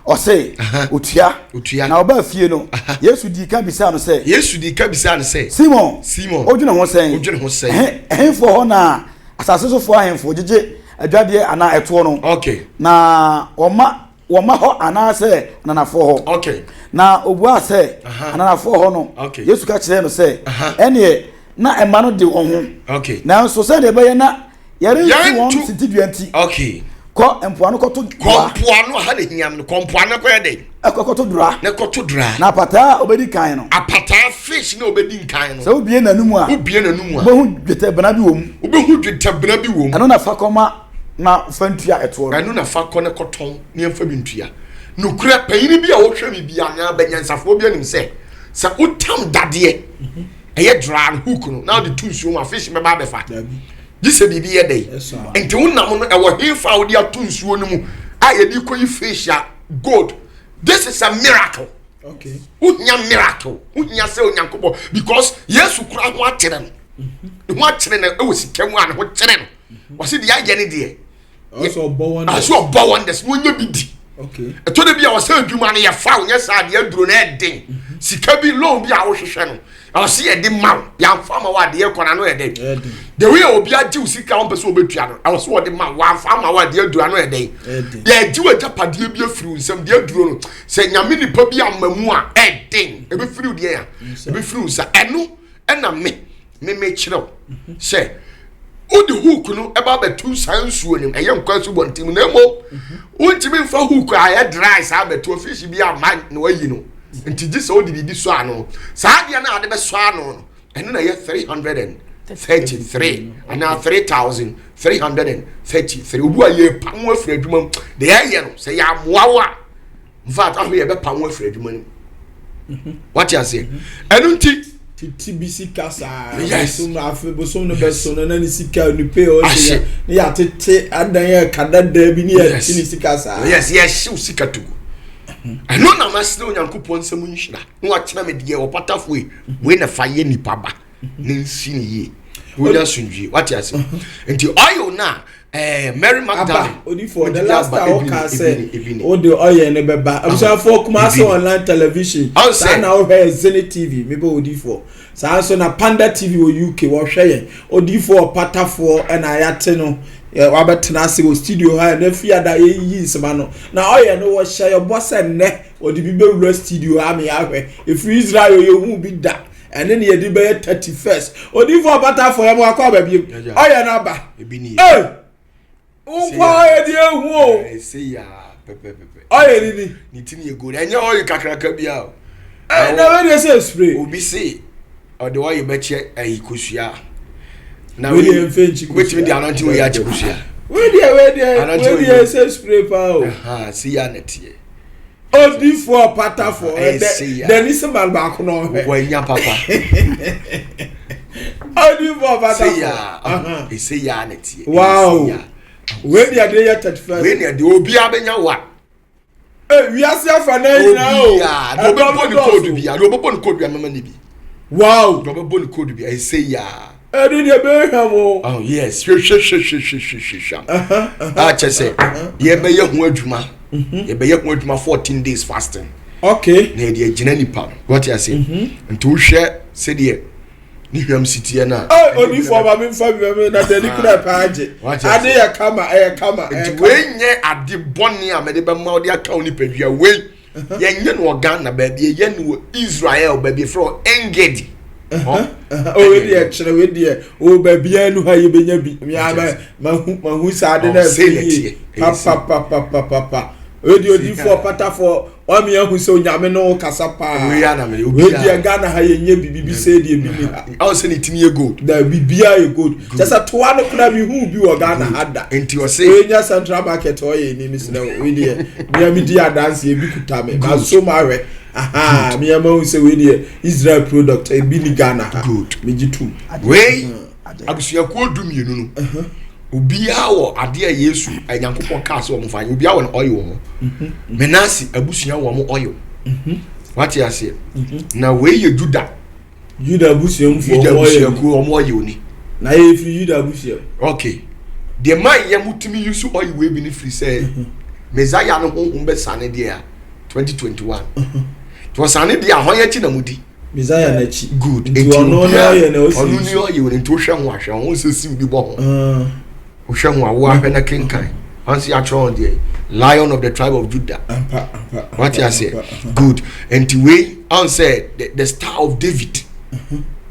Ɔse, otua. Otua. Na ɔbaa fie no, Yesu dii kan bisaa no sɛ. Yesu dii kan bisaa no sɛ. Simon. Simon. Odwene ho sɛn? Odwene ho sɛn? Ɛhenfoɔ hɔ na asase sofoɔ ahemfo gyegye adwadeɛ anaa ɛtoɔ no. Okay. Na wɔma wɔma hɔ anaasɛ ananafoɔ hɔ. Okay. Na obuaa sɛ ananafoɔ hɔ no. Okay. Yesu ka kyerɛɛ no sɛ ɛneɛ na ɛma no de wɔn ho. Okay. Nanso sɛdeɛ ɛbɛyɛ na yɛrentu wɔn sintidua nti. Okay. Kɔ mpoano kɔto dora. Kɔ mpoano ha na hia no. Kɔ mpoano kɔyɛ dɛ. Ɛkɔ kɔto dora. Na kɔto dora. Na apataa a obedi kan no. Apataa fish na obedi nkan no. Sɛ wobie n'anum a. Wobie n'anum a. Wobɛhu dwetɛbena bi wɔ mu. Wobɛhu dwetɛbena bi wɔ mu. Ɛno na fa kɔma na fa ntua ɛtoɔ no. Ɛno na fa kɔ na kɔtɔn na yɛmfa bi ntua. Nokorɛ, panyini bi a ɔhwɛ me bi anaa banyansafoɔ bi anim sɛ, sɛ wotam dadeɛ, ɛyɛ draa no, hook no, na wode to nsuo mu a, fish bɛba abɛfa. Gye sɛ biribi yɛ dɛn. Nti wo nam no, ɛwɔ hefa a wode ato nsuo no mu a yɛde kɔyi fish a, gold. This is a miracle. Okay. Wohia miracle. Wohia sɛ Onyankopɔn because Yesu kura ho akyerɛ no. Ne ho akyerɛ no ɛwɔ sika mu a ne ho kyerɛ no. Wɔsi deɛ ayɛ ne deɛ. Ɔsɛ ɔbɔ wonders. Ɔsɛ ɔbɔ wonders na ɔnyɛ bi di. Okay. Ɛtɔ de bi a ɔsɛ adwuma no yɛ fa onyɛ saa deɛ aduro no ɛden. Mhm. Sika bi loan bi a wohwehwɛ no ɔsɛ yɛ de ma wo yɛnfa ma wo adeɛ kɔ n'ano yɛ den. The way obi agye wo sika wɔn pɛ sɛ ɔbɛtua no ɛwɔ sɛ wɔde ma wo wɔnfa ma wo adeɛ aduro ano yɛ den. Yɛgye wo agyapadeɛ bi afiri wo nsam deɛ aduro no sɛ nyame nipa bi ama mu a ɛden ɛbɛfiri wo deɛ ya ɛbɛfiri wo nsa ɛno ɛna me me me kyerɛ wo sɛ wode hook no ɛba abɛto saa nsuo no ɛyɛ nkwa asubɔnten mu na mmom wontumi mfa hook a ɛyɛ dry saa abɛto fish bi ama na wayi no nti gye sɛ wode biribi sɔ ano saa adeɛ no a wode bɛsɔ ano no ɛno na ɛyɛ 333 anaa 3333 obi a yɛpa ho afiri adwuma mu deɛ ɛyɛ no sɛ yɛamoa wo a in fact ahwɛ yɛbɛpa ho afiri adwuma no mu wate aseɛ ɛno nti titi bi sika saa yes bosom afe bosom no bɛso no na ne sika ne pay ɔhyɛ ne yɛatete adan yɛ kadada bi ne yɛte ne sika saa yes yɛhyew sika tugu ɛno na masrɛ Onyankopɔn nsɛm nhyira na wakyerɛ me deɛ ɔpatafo yi wei na fa yɛ nipa ba ne nsi ne yie wonya asomdwie wate ase nti oil no a eh, Mary Magdalene aba odifo the last time ɔka sɛ wode oil no bɛba abusuafoɔ Kumasi online television saa na wohwɛ yɛ Zenith TV mebɛ odifo saa nso na Panda TV wɔ UK wɔhwɛ yɛn odifo ɔpatafoɔ ɛna yɛate no wabɛtena ase wɔ studio ha ɛna fi ada yɛyiyi nsɛm ano na ɔyɛ no wɔhyɛ yɛbɔ sɛ nnɛ wɔde bi bɛwura studio ha ma yɛahwɛ ɛfiri Israel yɛhu bi da ɛne ne yɛde bɛyɛ 31st odifo ɔpatafoɔ yɛ mo akɔ aba biem ɔyɛ no aba ee nkwa ɔyɛ deɛ ehu o ɔyɛ ni ni ne ti ni egu ɛnyɛ ɔyɛ kakraka bi a ɛɛ na wei deɛ sɛ spray obi se ɔde ɔyɛ bɛkyɛ ɛyi kosua na wei deɛ nfɛ nkyi kosua wetumi de anante wei akyi kosua. Wei deɛ wei deɛ wei deɛ sɛ spray paa o. Si ya na teɛ. Odifoɔ patafoɔ ɛdɛ dani sɛ ma baako na ɔhwɛ. Wanya papa. Odifoɔ patafoɔ. Se ya ese ya na teɛ. Wow. Wei deɛ de yɛ 31. Wei deɛ de obiara bɛnya wa. Ee wiase afa na nyinaa o. Obiara deɛ ɔbɛbɔ ne koodu bia deɛ ɔbɛbɔ ne koodu bia mɛma ne bi. Wow. Deɛ ɔbɛbɔ ne koodu bia ese ya. Ɛdi deɛ bɛyɛ hwɛ mo. Oh yes hwehwɛ hwehwɛ hwehwɛ hwehwɛ. A kyɛ sɛ yɛbɛyɛ ho adwuma yɛbɛyɛ ho adwuma 14 days fasting. Okay. Na yɛde agyina nipa no wɔte ase nti wohwɛ sɛdeɛ ne hwam si teɛ no a. Ɛ odifoɔ ma mi nfa mi mi na dani kura paa gye. Ade yɛ kama ɛyɛ kama ɛyɛ kama. Nti wei nyɛ ade bɔne a mɛde bɛma ɔde aka wo nipadua wei. Yɛnyɛ no wɔ Ghana baabi yɛyɛ no wɔ Israel baabi yɛfrɛ wɔ Engedi. O wei deɛ kyerɛ wei deɛ o baabi a nu ha yɛbɛnya bi mea mahu mahu saa ade na ɛfɛ yie papapapapapa wei deɛ odiifoɔ patafoɔ wame ahu sɛ onyame ne wo kasa paa wei deɛ Ghana ha yɛnyɛ bi bibi sɛ deɛ bi ni ha ɔn sɛ ne timi yɛ gold da biribiara yɛ gold kyɛ sɛ toa no koraa mehu bi wɔ Ghana ha da nti ɔse wei nya central market ɔyɛ ni mesrɛ wo wei deɛ mea medi adanse ebi kuta me maso mahwɛ aha mea mahu sɛ wei deɛ Israel product ebi ni Ghana ha good megye tom wei abusuakuo 12 no obiara wɔ adeɛ a Yesu Nyankopɔn kaa sɛ wɔn fa yɛ obiara wɔ no ɔyɛ wɔ hɔ Menase abusua wɔ wɔn ɔyɛ wate aseɛ na wei yɛ Juda Juda abusuamufoɔ Juda abusuakuo wɔn ɔyɛ oni. Na yɛ firi Juda abusua. Okay. Deɛ maa yɛ mo tumi yi so ɔyɛ wei bi ne firi sɛ Messiah no honhom bɛ sane deɛ a 2021. Tí ɔsane deɛ a hɔn akyi na mo di. Messiah n'akyi. Good. Nti ɔno ne ɔyɛ na ɔsi. Ɔno ne ɔyɛ oni nti wohwɛ ho ahwɛ ho sɛ siw bi bɔ ho. Wohwɛ ho a wo ahwɛ na kenkan. Wɔn si atwerɛ wɔn deɛ Lion of the tribe of Judah. Ampa ampa. Wate aseɛ. Good. Nti wei ɔn sɛ the star of David.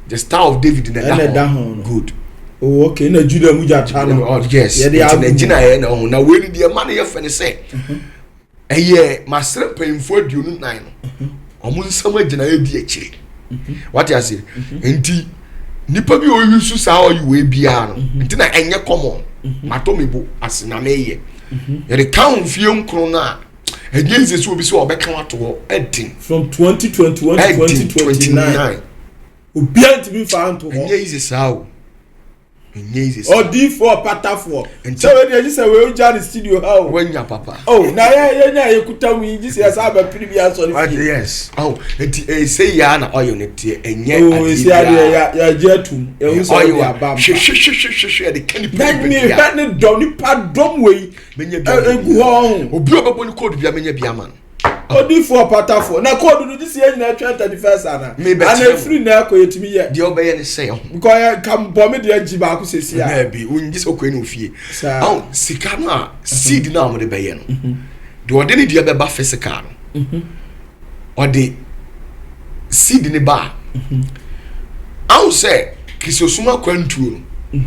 The star of David na ɛda ho. Good. Oh okay na Judah mu gyata no. Oh yes. Nti na gyina yɛ na ɔho na wei ni deɛ ma no yɛ fɛ ne sɛ. Ɛyɛ masrɛ mpanyinfoɔ 24 no wɔn nsɛm agyina edi akyire wate aseɛ nti nipa bi a ɔyi so saa ɔyi wei biara no nti na ɛnyɛ common matɔ mi bo ase na meyɛ yɛde ka ho mfie 9 no a ɛnyɛ nse sɛ obi sɛ ɔbɛka wato hɔ ɛden from 2021 to 2029 obiara ntumi nfa nto hɔ ɛnyɛ easy saa o. Ɛnyɛ easy saa. Ɔdiifoɔ patafoɔ. Sɛ wei deɛ gye sɛ wei ogya ne studio ha o. Wanya papa. Oh na yɛ yɛ nya yɛ kuta mu yi gye sɛ yɛsan abɛpere bi asɔre fie. Yes. Oh nti ɛsɛ yia na ɔyɛ ne teɛ ɛnyɛ adeɛ biara. Oh esi adeɛ ya yɛgye atum yɛhu sɛ ɔde aba mpa. Hwehwehwehwehwɛ yɛde ka nipa nipa dua. Na mehwɛ ne dɔm nipa dɔm wei. Menya bi ama. Egu hɔ ɔho. Obi a ɔbɛbɔ ne code bia menya bi ama no. Odiifoɔ patafoɔ na koodu no gye sɛ yɛn nyinaa twɛn 31st ana ana efiri na ɛkɔ yɛtumi yɛ. Deɛ ɔbɛyɛ ne sɛ ɔho. Nkɔ yɛ nka bɔ me deɛ gyi baako sɛsi a. Daabi wongye sɛ ɔkɔ ne ofie. Ɔho sika no a seed no a wɔde bɛyɛ no deɛ ɔde ne deɛ bɛba physical no ɔde seed ne ba a ahu sɛ Kristosom akwantuo no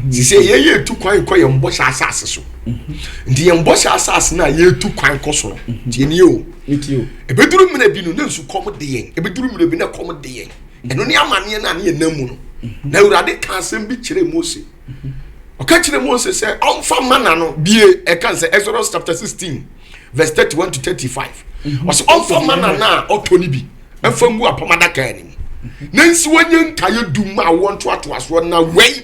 sisi yɛyɛ etu kwan kɔ yɛn bɔhyɛ asase so. Nti yɛn bɔhyɛ asase no a yɛretu kwan kɔ so no tie nie o ebeduru mmerɛ bi no na nsu kɔm de yɛn ebeduru mmerɛ bi na kɔm de yɛn ɛno ne amaneɛ no a ne yɛn nam mu no na Awurade ka asɛm bi kyerɛ Mose ɔka kyerɛ Mose sɛ ɔmfa mana no bie ɛka sɛ Exodus chapter 16 verse 31 to 35 ɔsɛ ɔmfa mana no a ɔtɔ no bi ɛmfa ngu apam adaka anim na nsi wɔnyɛ nkaeɛ dum ma awoɔ ntoatoasoɔ na wei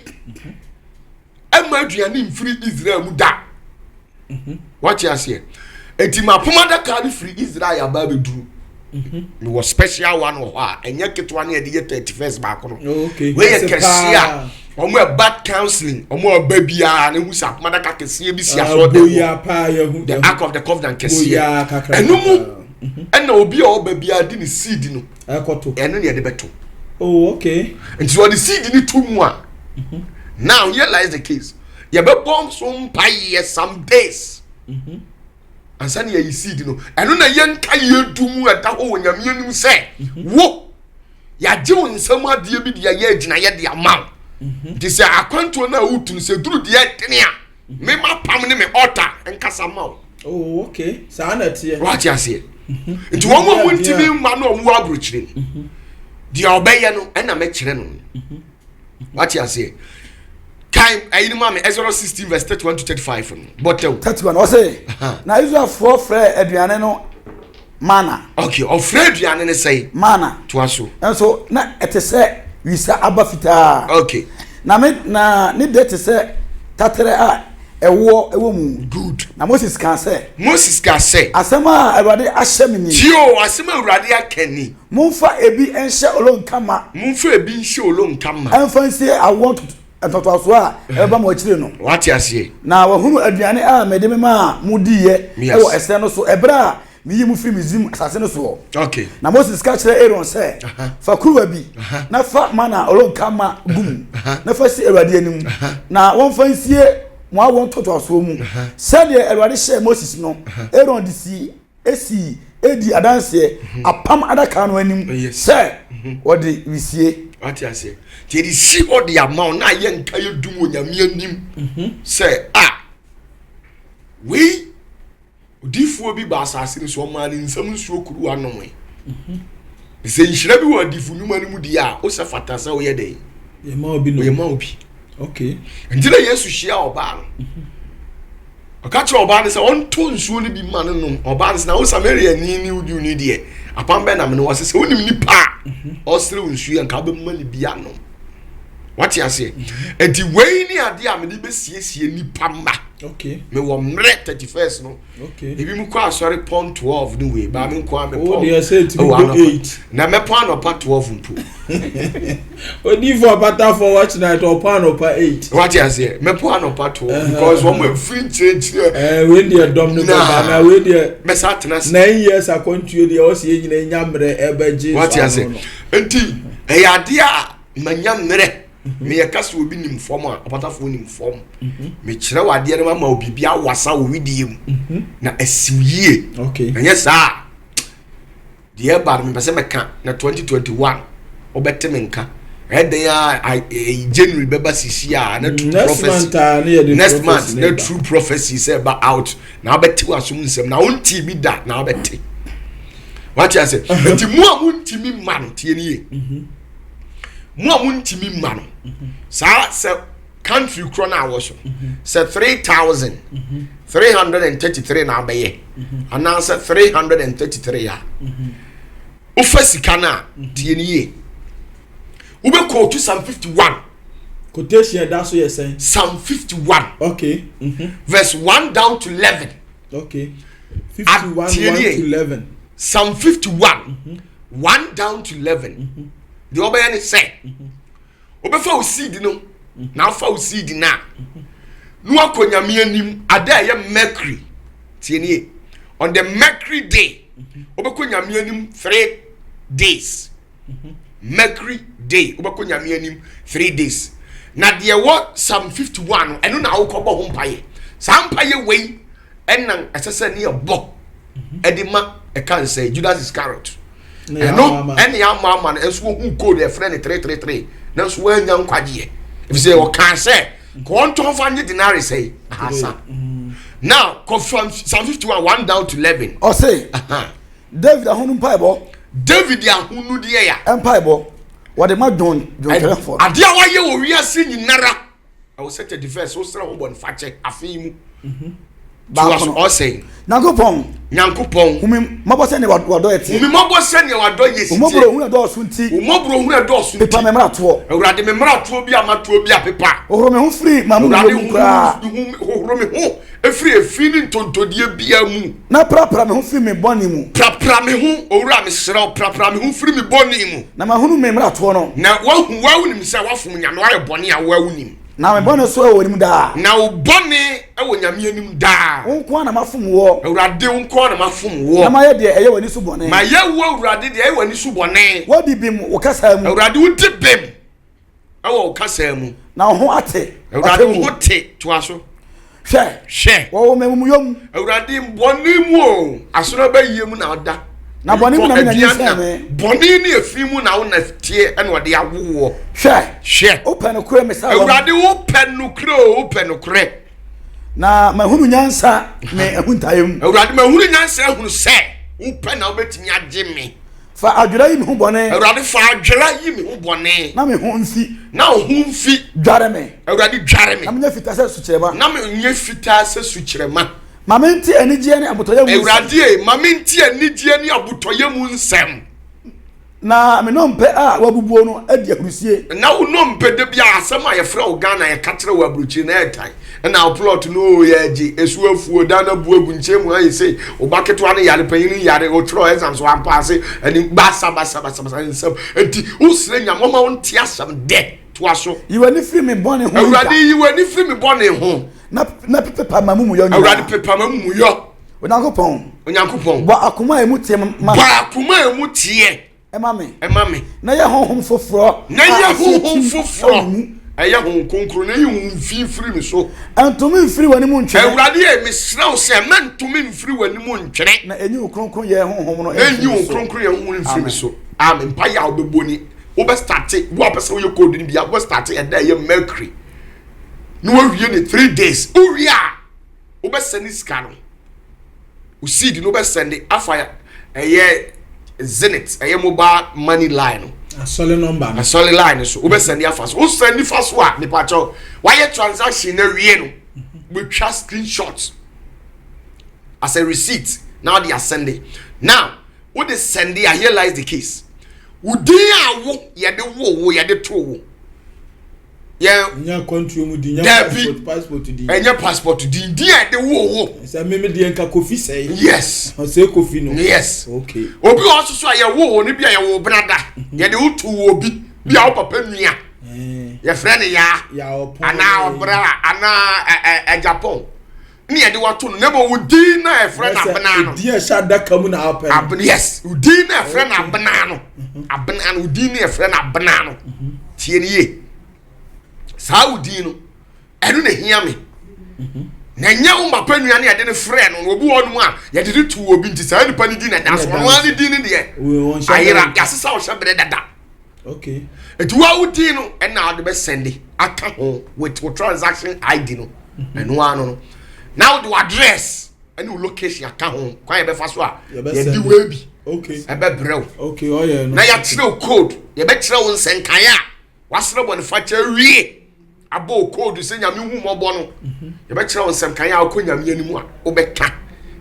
ɛma aduane mfiri Israel mu da wate aseɛ eti ma apam adaka no firi Israel aba abɛduru mewɔ special one wɔ hɔ a ɛnyɛ ketewa ne yɛde yɛ 31st baako no wei yɛ kɛseɛ a wɔn ɛba counseling wɔn ɛba biara ne ho sɛ apam adaka kɛseɛ bi si asɔ dɛm the ark of the covenant kɛseɛ ɛno mu ɛna obi a ɔba biara de ne seed no ɛno ne yɛde bɛto oh okay nti ɔde seed no to mu a now here lies the case yɛbɛbɔ so mpaeɛ some days ansa ne yɛyi seed no ɛno na yɛnka yɛdu mu ɛda hɔ wɔ Nyame anim sɛ wo yɛagye wo nsɛm adeɛ bi de yɛyɛ agyinayɛ de ama wo nti sɛ akwantuo no a wotu no sɛ duru deɛ ɛdene a mema pam ne me altar nkasa ma wo. Oh, okay. Saa na ɛteɛ. Wate aseɛ. Nti wɔn a wɔntumi mma no wɔn wɔ aburokyire no deɛ ɔbɛyɛ no ɛna mɛkyerɛ no. Wate aseɛ. Kan ayi no ma me, Exodus 16 verse 31 to 35 no. Bɔtɛw. 31 ɔse, na Israelfoɔ frɛɛ aduane no mana. Okay, ɔfrɛ aduane no sɛn? Mana. Toa so. Nso na ɛte sɛ wisa aba fitaa. Okay. Na me na ne dɛ te sɛ taterɛ a ɛwoɔ wɔ mu. Good. Na Moses kaa sɛ. Moses kaa sɛ. Asɛm a Awurade ahyɛ me ni. Tie o, asɛm a Awurade aka ni. Momfa ebi nhyɛ olonka ma. Momfa ebi nhyɛ olonka ma. Ɛmfa nsie awoɔ ntoatoasoɔ a ɛbɛba mo akyire no. Wate aseɛ. Na wɔahunu aduane a mede memaa mo diiɛ wɔ ɛserɛ no so ɛberɛ a meyii mo firii Misraim asase no soɔ. Okay. Na Moses ka kyerɛɛ Aaron sɛ, Fa kuruwa bi na fa mana olonka ma gu mu na fa si Awurade anim, na wɔmfa nsie mo awoɔ ntoatoasoɔ mu. Sɛdeɛ Awurade hyɛɛ Moses no, Aaron de sii sii redi adanseɛ mhm. apam adaka no anim oh, sɛ mhm. wɔde resie. Wate aseɛ nti yɛde si hɔ de ama wo na ayɛ nka yɛ dum wɔ nyame anim mhm. sɛ a wei odiifoɔ bi ba asase no so ɔmaa ne nsam nsuo kuruwa nomee sɛ nhyira bi wɔ adifo nnwuma no mu deɛ a wosɛ fata sɛ woyɛ dɛn yɛma obi okay nti na yesu hyia ɔbaa no ɔka kyerɛ ɔbaa no sɛ ɔntɔ nsuo no bi ma no nom ɔbaa no sɛ na wo samaria ni ne wo ni deɛ apam bɛn na mene wɔ sɛ sɛ wonim nipa a ɔsrɛ wo nsuo yɛ nka wobɛma no bi anom wate aseɛ nti wei ne adeɛ a mede bɛsiesie nipa mma mewɔ mmerɛ 31 no ebi mu kɔ asɔre pɔn 12 ne wei baa me nko a mepɔn ɛwɔ anɔpa na mɛpɔn anɔpa 12 mpo odifo apatafo watch night ɔpɔn anɔpa 8 wate aseɛ mɛpɔn anɔpa 12 because wɔn afiri nkyerɛnkyerɛ ɛɛ wei deɛ dɔm no bɛba na wei deɛ mɛsa atena ase 9 years akwantuo deɛ ɔsi yɛ nyina nya mmerɛ ɛbɛgye wate aseɛ nti ɛyɛ adeɛ a manya mmerɛ meyɛ ka sɛ obi nim fam a ɔpatafoɔ nim fam mekyerɛ wo adeɛ no ma wo biribi awasa wo wedeɛ mu na asiw yie ɛnyɛ saa deɛ ɛba no mepɛ sɛ mɛka na 2021 wobɛte me nka ɛdɛn a January bɛba sisi a na true prophecy next month na true prophecy sɛ ɛba out na wobɛte w'asom nsɛm na wonte bi da na wobɛte wate ase nti mu a montumi mma no tie nie mo a montumi mma no saa sɛ country korɔ no a wɔ so sɛ 3333 na abɛyɛ anaasɛ 333 a wofa sika no a tie no yie wobɛkɔɔtu Psalm 51 quotation ɛda so yɛ sɛn Psalm 51 okay mm -hmm. verse 1 down to 11 okay 51 1 to 11 Psalm 51 mm -hmm. 1 down to 11 mm -hmm. deɛ ɔbɛyɛ ne sɛ wobɛfa wo seed no na afa wo seed no a na wakɔ nyame anim ada a ɛyɛ mercury tie nie on the mercury day wobɛkɔ nyame anim 3 days mercury day wobɛkɔ nyame anim 3 days na deɛ wɔ psalm 51 no ɛno na wokɔbɔ ho mpayɛ saa mpayɛ wei ɛna ɛsɛ sɛ ne yɛbɔ ɛde ma ɛka nsɛ judas iscariot ɛno ɛne ama ama no ɛnso wɔhu code ɛfrɛ no 333 nanso wɔanya nkwagyeɛ ɛfiri sɛ ɔkaa sɛ kɔntɔn fa nye denare sɛ ahasa now kɔ from psalm 51 1 down to 11 ɔse david ahonu mpaebɔ david ahonu deɛ ya mpaebɔ wɔde ma dwon dwontwerɛfoɔ adeɛ a wayɛ wɔ wiase nyinara ɛwɔ sɛ 31st wosrɛ ho bɔnefakyɛ afe yi mu baako no ɔsɛn nyankopɔn nyankopɔn hu me mmɔbɔ sɛdeɛ wadɔ yɛ teɛ hu me mmɔbɔ sɛdeɛ wadɔ yɛ si teɛ mmɔborɔ hunu ɛdɔɔso nti mmɔborɔ hunu ɛdɔɔso nti pepa me mmaratoɔ awurade me mmaratoɔ bi a matoɔ bi a pepa hohoro me ho firi m'amumuyɛ mu koraa hohoro me ho efiri efi ne ntontodie biara mu na prapra me ho firi me bɔne mu prapra me ho owura mesrɛ wo prapra me ho firi me bɔne mu Na mahunu me mmaratoɔ no. Na wahu woawonim sɛ wafom Nyame wayɛ bɔne a woawonim. Na me bɔne so wɔ w'anim daa. Na wo bɔne wɔ Nyame anim daa. Wo nko ara na mafom woɔ. Awurade wo nko ara na mafom woɔ. Na mayɛ deɛ ɛyɛ w'ani so bɔne. Mayɛ wo Awurade deɛ ɛyɛ w'ani so bɔne. Woadi bem wo kasa mu. Awurade wodi bem ɛwɔ wo kasa mu. Na wo ho ate. Awurade wo ho te toa so. Hwɛ. Hwɛ. Wɔwɔ me amumuyɔ mu. Awurade bɔne mu o asono bɛyie mu na ɔda. Na bɔne mu na me na nyinsɛn me. Bɔne ne efi mu na wo na teɛ ɛna ɔde awoɔ. Hwɛ. Hwɛ. Wopɛ nokorɛ me sa wɔm. Awurade wopɛ nokorɛ o wopɛ nokorɛ. Na mahunu nyansa me ahuntaeɛ mu. Awurade mahunu nyansa ahunu sɛ wopɛ na wobɛtumi agye me. Fa adwera yi me ho bɔne. Awurade fa adwera yi me ho bɔne. Na me ho mfi. Na wo ho mfi. Dware me. Awurade dware me. Na menyɛ fitaa sɛ sukyerɛma. Na menyɛ fitaa sɛ sukyerɛma. Ma mente anigyeɛ ne abotɔyɛ mu nsɛm. Awurade ma mente anigyeɛ ne abotɔyɛ mu nsɛm. Na me nnompe a wɔabubuo no adi ahurisie. Na wo nnompe da bi a asɛm a yɛfrɛ wo Ghana yɛka kyerɛ wo aburokyire na ɛtan ɛna wo plot no o yɛgye esu afuo dan no abu agu nkyɛn mu ayɛ sei wo ba ketewa no yare panyin no yare ɔtwerɛ exams wampaase ɛne basa basa basa basa nsɛm nti wosrɛ nyame ɔma wo nte asɛm dɛ toa so. Yi w'ani firi me bɔne ho. Awurade yi w'ani firi me bɔne ho. Na na pepa m'amumuyɔ nyinaa. Awurade pepa m'amumuyɔ. Onyankopɔn. Onyankopɔn. Bɔ akoma a emu teɛ ma. Bɔ akoma a emu teɛ. Ɛma me. Ɛma me. Na yɛ honhom foforɔ. Na yɛ honhom foforɔ. Ɛyɛ honhom kronkron na yi wo mfi mfiri me so. Ntumi mfiri w'anim ntwene. Awurade yɛ mesrɛ wo sɛ mɛ ntumi mfiri w'anim ntwene. Na enyi wo kronkron yɛ honhom no. Enyi wo kronkron yɛ honhom mfiri me so. Amen. Mpa yɛ a wobɛbɔ ni. Wobɛ starte wo a pɛ sɛ woyɛ code no bi a wobɛ starte ɛda ɛyɛ Mercury. Na wawie ne 3 days. Wowie a wobɛsɛne sika no. Wo seed no wobɛsɛnde afa ɛyɛ Zenith, ɛyɛ mobile money line no. Asɔle number no. Asɔle line no so wobɛsɛnde afa so. Wosɛnde fa so a nipa kyɛw wayɛ transaction na wie no wobɛtwa screenshot as a receipt na wode asɛnde. Now wode sɛnde a, here lies the case. Wo din a wo yɛde wo wo yɛde to wo yɛn. Nyɛ akwantuo mu din. Dabi, passport din. Ɛnyɛ passport din, din a yɛde wo wo. Sɛ mímí deɛ nka Kofi sɛyi. Yes. Ɔsɛ Kofi no. Yes. Okay. Obi wɔ hɔ soso a yɛwo wo no bi a yɛwo benada, yɛde wo to wo obi bi a wo papa nua yɛfrɛ no yaa anaa ɔbra anaa ɛ ɛ ɛgyapɔn ne yɛde wato no, na mmom wo din na yɛfrɛ no abena no. Din a ɛhyɛ adaka mu na apɛ no. Abena, yes, wo din na yɛfrɛ no abena no, abena no, wo din na yɛfrɛ no abena no. Tie ne yie, saa wo din no ɛno na ehia me na ɛnyɛ wo mapa nua ne yɛde no frɛ no. Na obi wɔ hɔnom a yɛde no tu obi nti saa nipa no din na ɛda so, ɔno ara ne din no deɛ ayera, yɛasesa ɔhyɛ berɛ dada. Nti wo a wo din no ɛna wode bɛsɛnde aka ho with wo transaction ID no. Ɛno ara no na wode wo address ɛne wo location aka ho, kwan yɛbɛfa so a yɛde wei bi ɛbɛbrɛ wo na yɛakyerɛ wo code, yɛbɛkyerɛ wo nsɛnkaeɛ a wasrɛ bɔ ne fakyɛ wie abɔ wo code sɛ Nyame hu mmɔbɔ no. Yɛbɛkyerɛ wo nsɛmkan a wokɔ Nyame anim a wobɛka.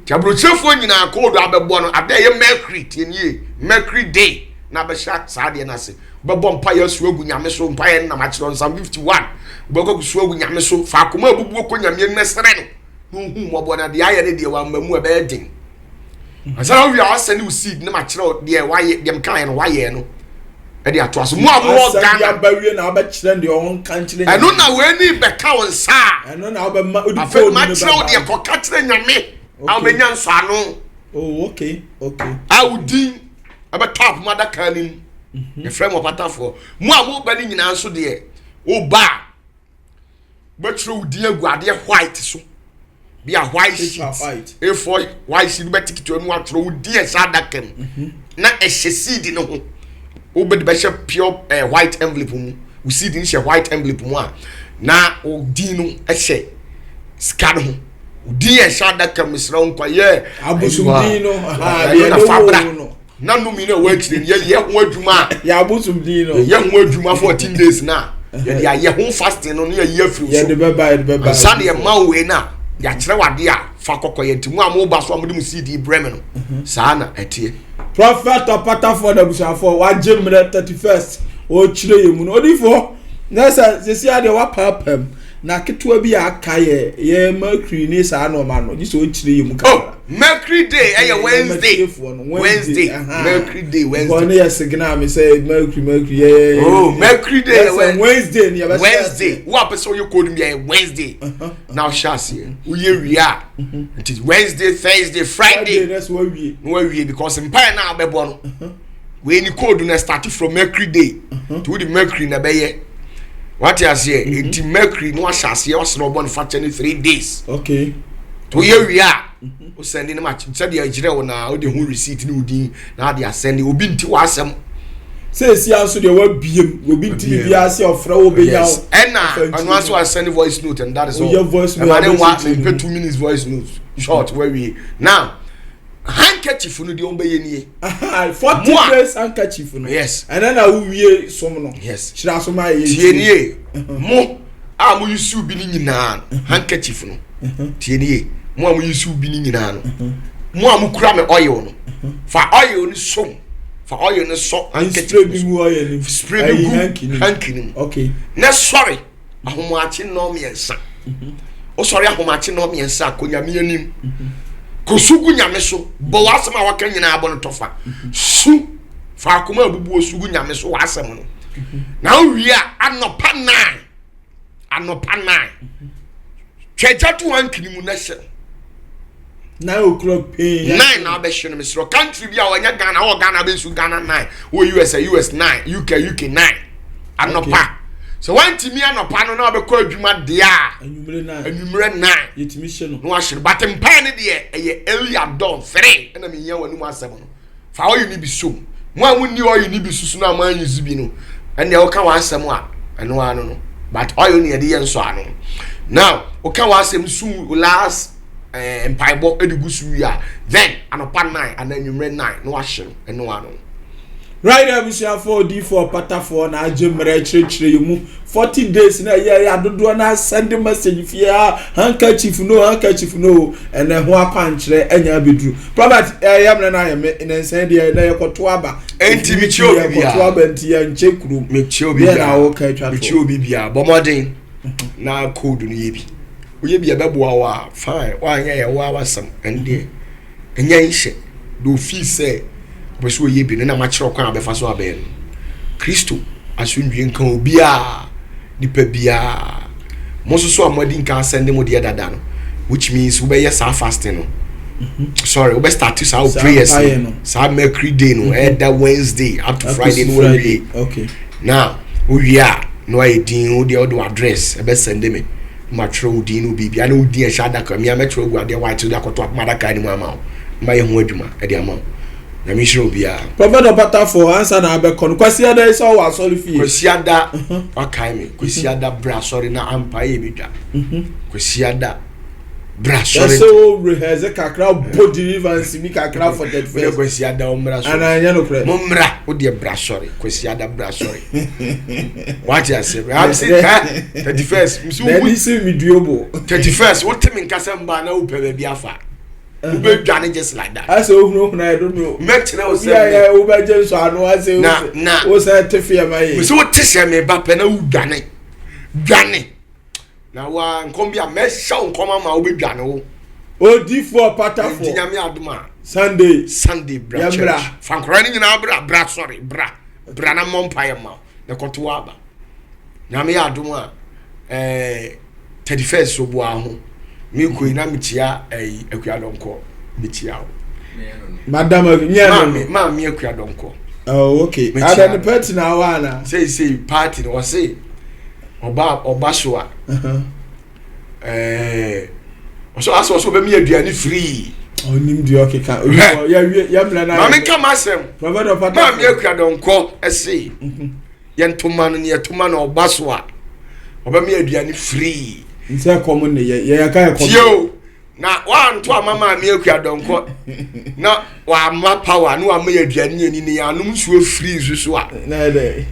Nti aburokyerefoɔ nyinaa, code abɛbɔ no ada ɛyɛ Mercury, tie nie, Mercury day na abɛhyɛ saa adeɛ no ase. Wobɛbɔ mpaeɛ asu agu Nyame so, mpaeɛ no nam akyerɛ Psalm 51, wobɛkɔ su agu Nyame so, fa akoma abubuo kɔ Nyame anim srɛ no na ɔhu mmɔbɔ, na deɛ ayɛ ne deɛ wamma mu ɛbɛyɛ den. Ansa na wowie a wasɛne wo seed na makyerɛ deɛ wayɛ, deɛ mekaeɛ no wayɛ no ɛde ato aso. Mo a mowɔ Ghana aba wie na wabɛkyerɛ deɛ ɔnka nkyerɛ. Ɛno na w'ani bɛka wo nsa a ɛno na wobɛma wode afei makyerɛ wo deɛ kɔka kyerɛ Nyame a wobɛnya nsɔano. Oh, okay okay A wo din ɛbɛtɔ apom adaka no mu. Yɛfrɛ mo ɔpatafoɔ. Mo a moba no nyinaa nso deɛ, woba a wobɛtwerɛ wo din agu adeɛ white so bi a white sheet, A4 white sheet, wobɛte ketewa mu atwerɛ wo din ɛhyɛ adaka mu na ɛhyɛ seed no ho. Wobɛde bɛhyɛ pure white envelope mu. Wo seed no hyɛ white envelope mu a na wo din no ɛhyɛ sika no ho. Wo din ɛhyɛ adaka mu, mesrɛ wo nkɔyɛ abosomdin no. Ɛno na fa bra na nomi na ɛwɔ akyire no yɛyɛ ho adwuma a yɛ abosomdin no. Yɛyɛ ho adwuma 14 days na yɛde ayɛ ho fasting no ne yɛyi afiri so. Yɛde bɛba, yɛde bɛba. Ansa na yɛma wo wei no a yɛakyerɛ wo adeɛ a fa kɔkɔ yɛ. Nti mu a moba so a mode mo seed brɛ me no, saa na ɛteɛ. Prophet ɔpatafoɔ na abusuafoɔ wagye mmerɛ 31st ɔrekyerɛ yɛ mu no. Odifoɔ na sɛ sisi adeɛ wapaapam na ketewa bi a aka yɛ Mercury ne saa nneɛma no gye sɛ ɔkyerɛ yɛ mu kakra. Oh, Mercury day ɛyɛ Wednesday, Wednesday, Mercury day Wednesday. Bɔn ne yɛ signal mi sɛ Mercury, Mercury yɛ. Oh, Mercury day yɛ Wednesday ni yɛ bɛ. Wednesday wo a pɛ sɛ ɔyɛ code bi yɛ Wednesday na ɔhyɛ aseɛ woyɛ wie a, nti Wednesday, Thursday, Friday na wawie. Na wawie, because mpaeɛ na abɛbɔ no wei ni code na start from Mercury day, nti wode Mercury na ɛbɛyɛ, wate aseɛ? Nti Mercury na wahyɛ aseɛ wasrɛ ɔbɔ ne fakyɛ ne 3 days. Nti woyɛ wie a wosɛnde no ma sɛdeɛ ɛkyerɛ wo na wode ho receipt ne wo din na ade asɛnde. Obi nti w'asɛm. Sɛ esi aso deɛ wabiem obi nti bibi ase ɔfrɛ wo benya wo. Ɛna ɔno aso asɛnde voice note and that is all. Oyɛ voice note. Ɛma ne wa mempɛ 2 minutes voice note, short, wawie. Now Handkerchief no deɛ wɔbɛyɛ nie. 40 days handkerchief no. Yes. Ɛnɛ na wowie som no. Yes. Kyerɛ asom a ɛyɛ. Tie nie. Mo a mo yi siw bi ne nyinaa no handkerchief no. Tie nie. Mo a mo yi siw bi ne nyinaa no. Mo a mo kura me oil no. Fa oil no som. Fa oil no sɔ handkerchief no. Spray bi mu oil no. Spray bi gu hanky no mu. Okay. Na sɔre. Ahomakye nnɔnmiɛnsa. Wosɔre ahomakye nnɔnmiɛnsa a, kɔ Nyame anim. Kɔ su gu Nyame so. Bɔ w'asɛm a waka nyinaa bɔ no tɔfa. Su. Fa akoma abubuo su gu Nyame so w'asɛm no. Na wowie a, anɔpa nine, anɔpa nine, twa gya to ankini mu na hyɛ no. 9 o'clock pay. 9 na abɛhyɛ no. Mesrɛ, country bi a wɔnyɛ Ghana, wɔ Ghana bɛnsu Ghana 9, wɔ US a US 9, UK UK 9 anɔpa. Sɛ wantumi anɔpa no na wabɛkɔ adwuma deɛ a, anwummerɛ 9. Anwummerɛ 9. Yɛtumi hyɛ no. Na wahyɛ no, but mpae no deɛ, ɛyɛ early at dawn 3 ɛna mehia w'anim asɛm no. Fa oil no bi som. Mo a monni oil no bi susu no a moanyi so bi no, ɛnneɛ woka w'asɛm a, ɛno ara no. But oil no yɛde yɛ nsɔ ano. Now woka w'asɛm su last mpaebɔ de gu so wie a, then anɔpa 9 anaa anwummerɛ 9 na wahye no, ɛno ara no. Right, abusuafoɔ, odiifoɔ patafoɔ na agye mmerɛ kyerɛkyerɛ yɛ mu 40 days na ɛyɛ ɛyɛ adodoɔ na send message fie a, handkerchief no, handkerchief no, ɛnɛ ho akwankyerɛ ɛnya abɛduru. Prophet, ɛyɛ mmerɛ no ayɛ me ne nsɛn deɛ na yɛkɔto aba. Enti mekyia obi biara. Yɛkɔto aba nti yɛnkyɛ kurom. Mekyia obi biara. Na woka atwa to. Mekyia obi biara. Bɔ mmɔden na code no yɛ bi. Woyɛ bi a ɛbɛboa wo a, fine. Woanyɛ yɛ wo a wasɛm. Ɛno deɛ ɛnyɛ nhyɛ. De ofii sɛ ɔpɛ sɛ ɔyɛ bi no na makyerɛ kwan a bɛfa so abɛyɛ no. Kristo asomdwie nka obiara, nipa biara. Mo nso so a moadi nka asɛnde mo deɛ dada no, which means wobɛyɛ saa fasting no. Sorry, wobɛ start saa wo prayers no. Saa Mercury day no, ɛda Wednesday up to Friday no wawie. Okay. Now, wowie a na wayɛ din, wo deɛ wode w'address ɛbɛsɛnde me. Matwerɛ wo din no biribi ana wo din ɛhyɛ adaka mi a mɛtwerɛ agu adeɛ white de akɔto apoma adaka no mu ama wo, ma yɛ ho adwuma ɛde ama wo. Nyame nhyira obiara. Prophet Ɔpatafoɔ, ansa na abɛkɔ no, Kwasiada yi sɛ ɔwɔ asɔre fie. Kwasiada, wakae me. Kwasiada bra asɔre na ampa yɛ bɛdwa. Kwasiada bra asɔre. Yɛsɛ wo rehearse kakra, bɔ deliverance bi kakra for 31st. Kwasiada wo mmra asɔre. Anaa ɛnyɛ nokorɛ? Mo mmra, wo deɛ bra asɔre. Kwasiada bra asɔre. Wate ase? I'm say 31st. Msi wo. N'ani si mi duobo. 31st, wote me nkasa mbaa na wopɛ baabi afa. Wobɛdwane just like that. Asɛ ohunahuna yɛ dodo. Mɛkyerɛ wo sɛ yɛ wobɛgye nsɔ ano asɛ na na wo sɛ te fie ma yɛ. Mesɛ wote sɛ meba pɛ na wodwane dwane na wa nkɔm bi a mɛhyɛ wo nkɔm ama wobɛdwane wo. Odifoɔ patafoɔ. Nti Nyame adom a. Sunday. Sunday bra church. Fa nkɔla no nyinaa bra, bra sɔre, bra bra na mmɔ mpaeɛ ma wo na kɔto aba. Nyame yɛ adom a 31st so boa ho. Mekɔ yi na mekyia ɛyi Akuadɔnkɔ, mekyia wo. Madam nyɛ no. Maame maame Akuadɔnkɔ. Oh, okay. Ada ne party na awa ana? Sei sei party no wɔse ɔba ɔba so a. Ɛɛ ɔsɔ asɔ ɔsɔ ɔbɛmi aduane free. Ɔnim deɛ ɔkeka. Yɛ yɛ mmerɛ na. Maame nka ma asɛm. Prophet Ɔpata. Maame Akuadɔnkɔ ɛse. Yɛn ntoma no ne yɛtoma na ɔba so a ɔbɛma aduane free. Nsɛ kɔm ne yɛ yɛ ka yɛ kɔm. Tie o, na wanto ama maame Akua Dɔnkɔ na wama power na wama yɛ aduane yɛ ni ne yɛ anom nsuo free nso so a.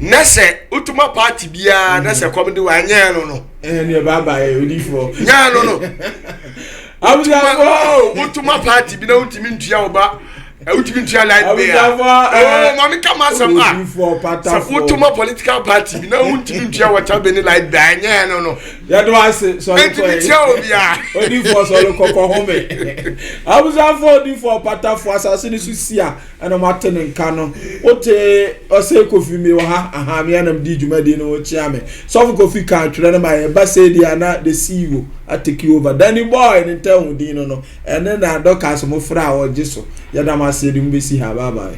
Na sɛ wotoma party biara na sɛ kɔm de wa nyɛ no no. Ɛɛ ne ba ba yɛ odifoɔ. Nyɛ no no. Wotoma party bi na wontumi ntua wo ba. Wotumi ntua light bill a, oh, maame ka ma asɛm a sɛ wotoma political party bi na wontumi ntua water bill ne light bill a, ɛnyɛ no no. Yɛde ase sɔre kɔ yi enti mekyia obiara. Odifoɔ sɔre kɔkɔ home. Abusuafoɔ, odifoɔ patafoɔ asase ne so si a ɛna mo ate ne nka no. Wote ɔsɛ Kofi mi wɔ ha aha me anam di dwumadi no kyea me. Sɔfo Kofi ka atwerɛ no ma yɛ ba sɛ di ana the CEO atake over. Danny Boy ne ntɛn ho din no no. Ɛne na Dorcas mo frɛ a ɔgye so. Yɛda mo ase, yɛde mo bɛsi ha. Bye bye.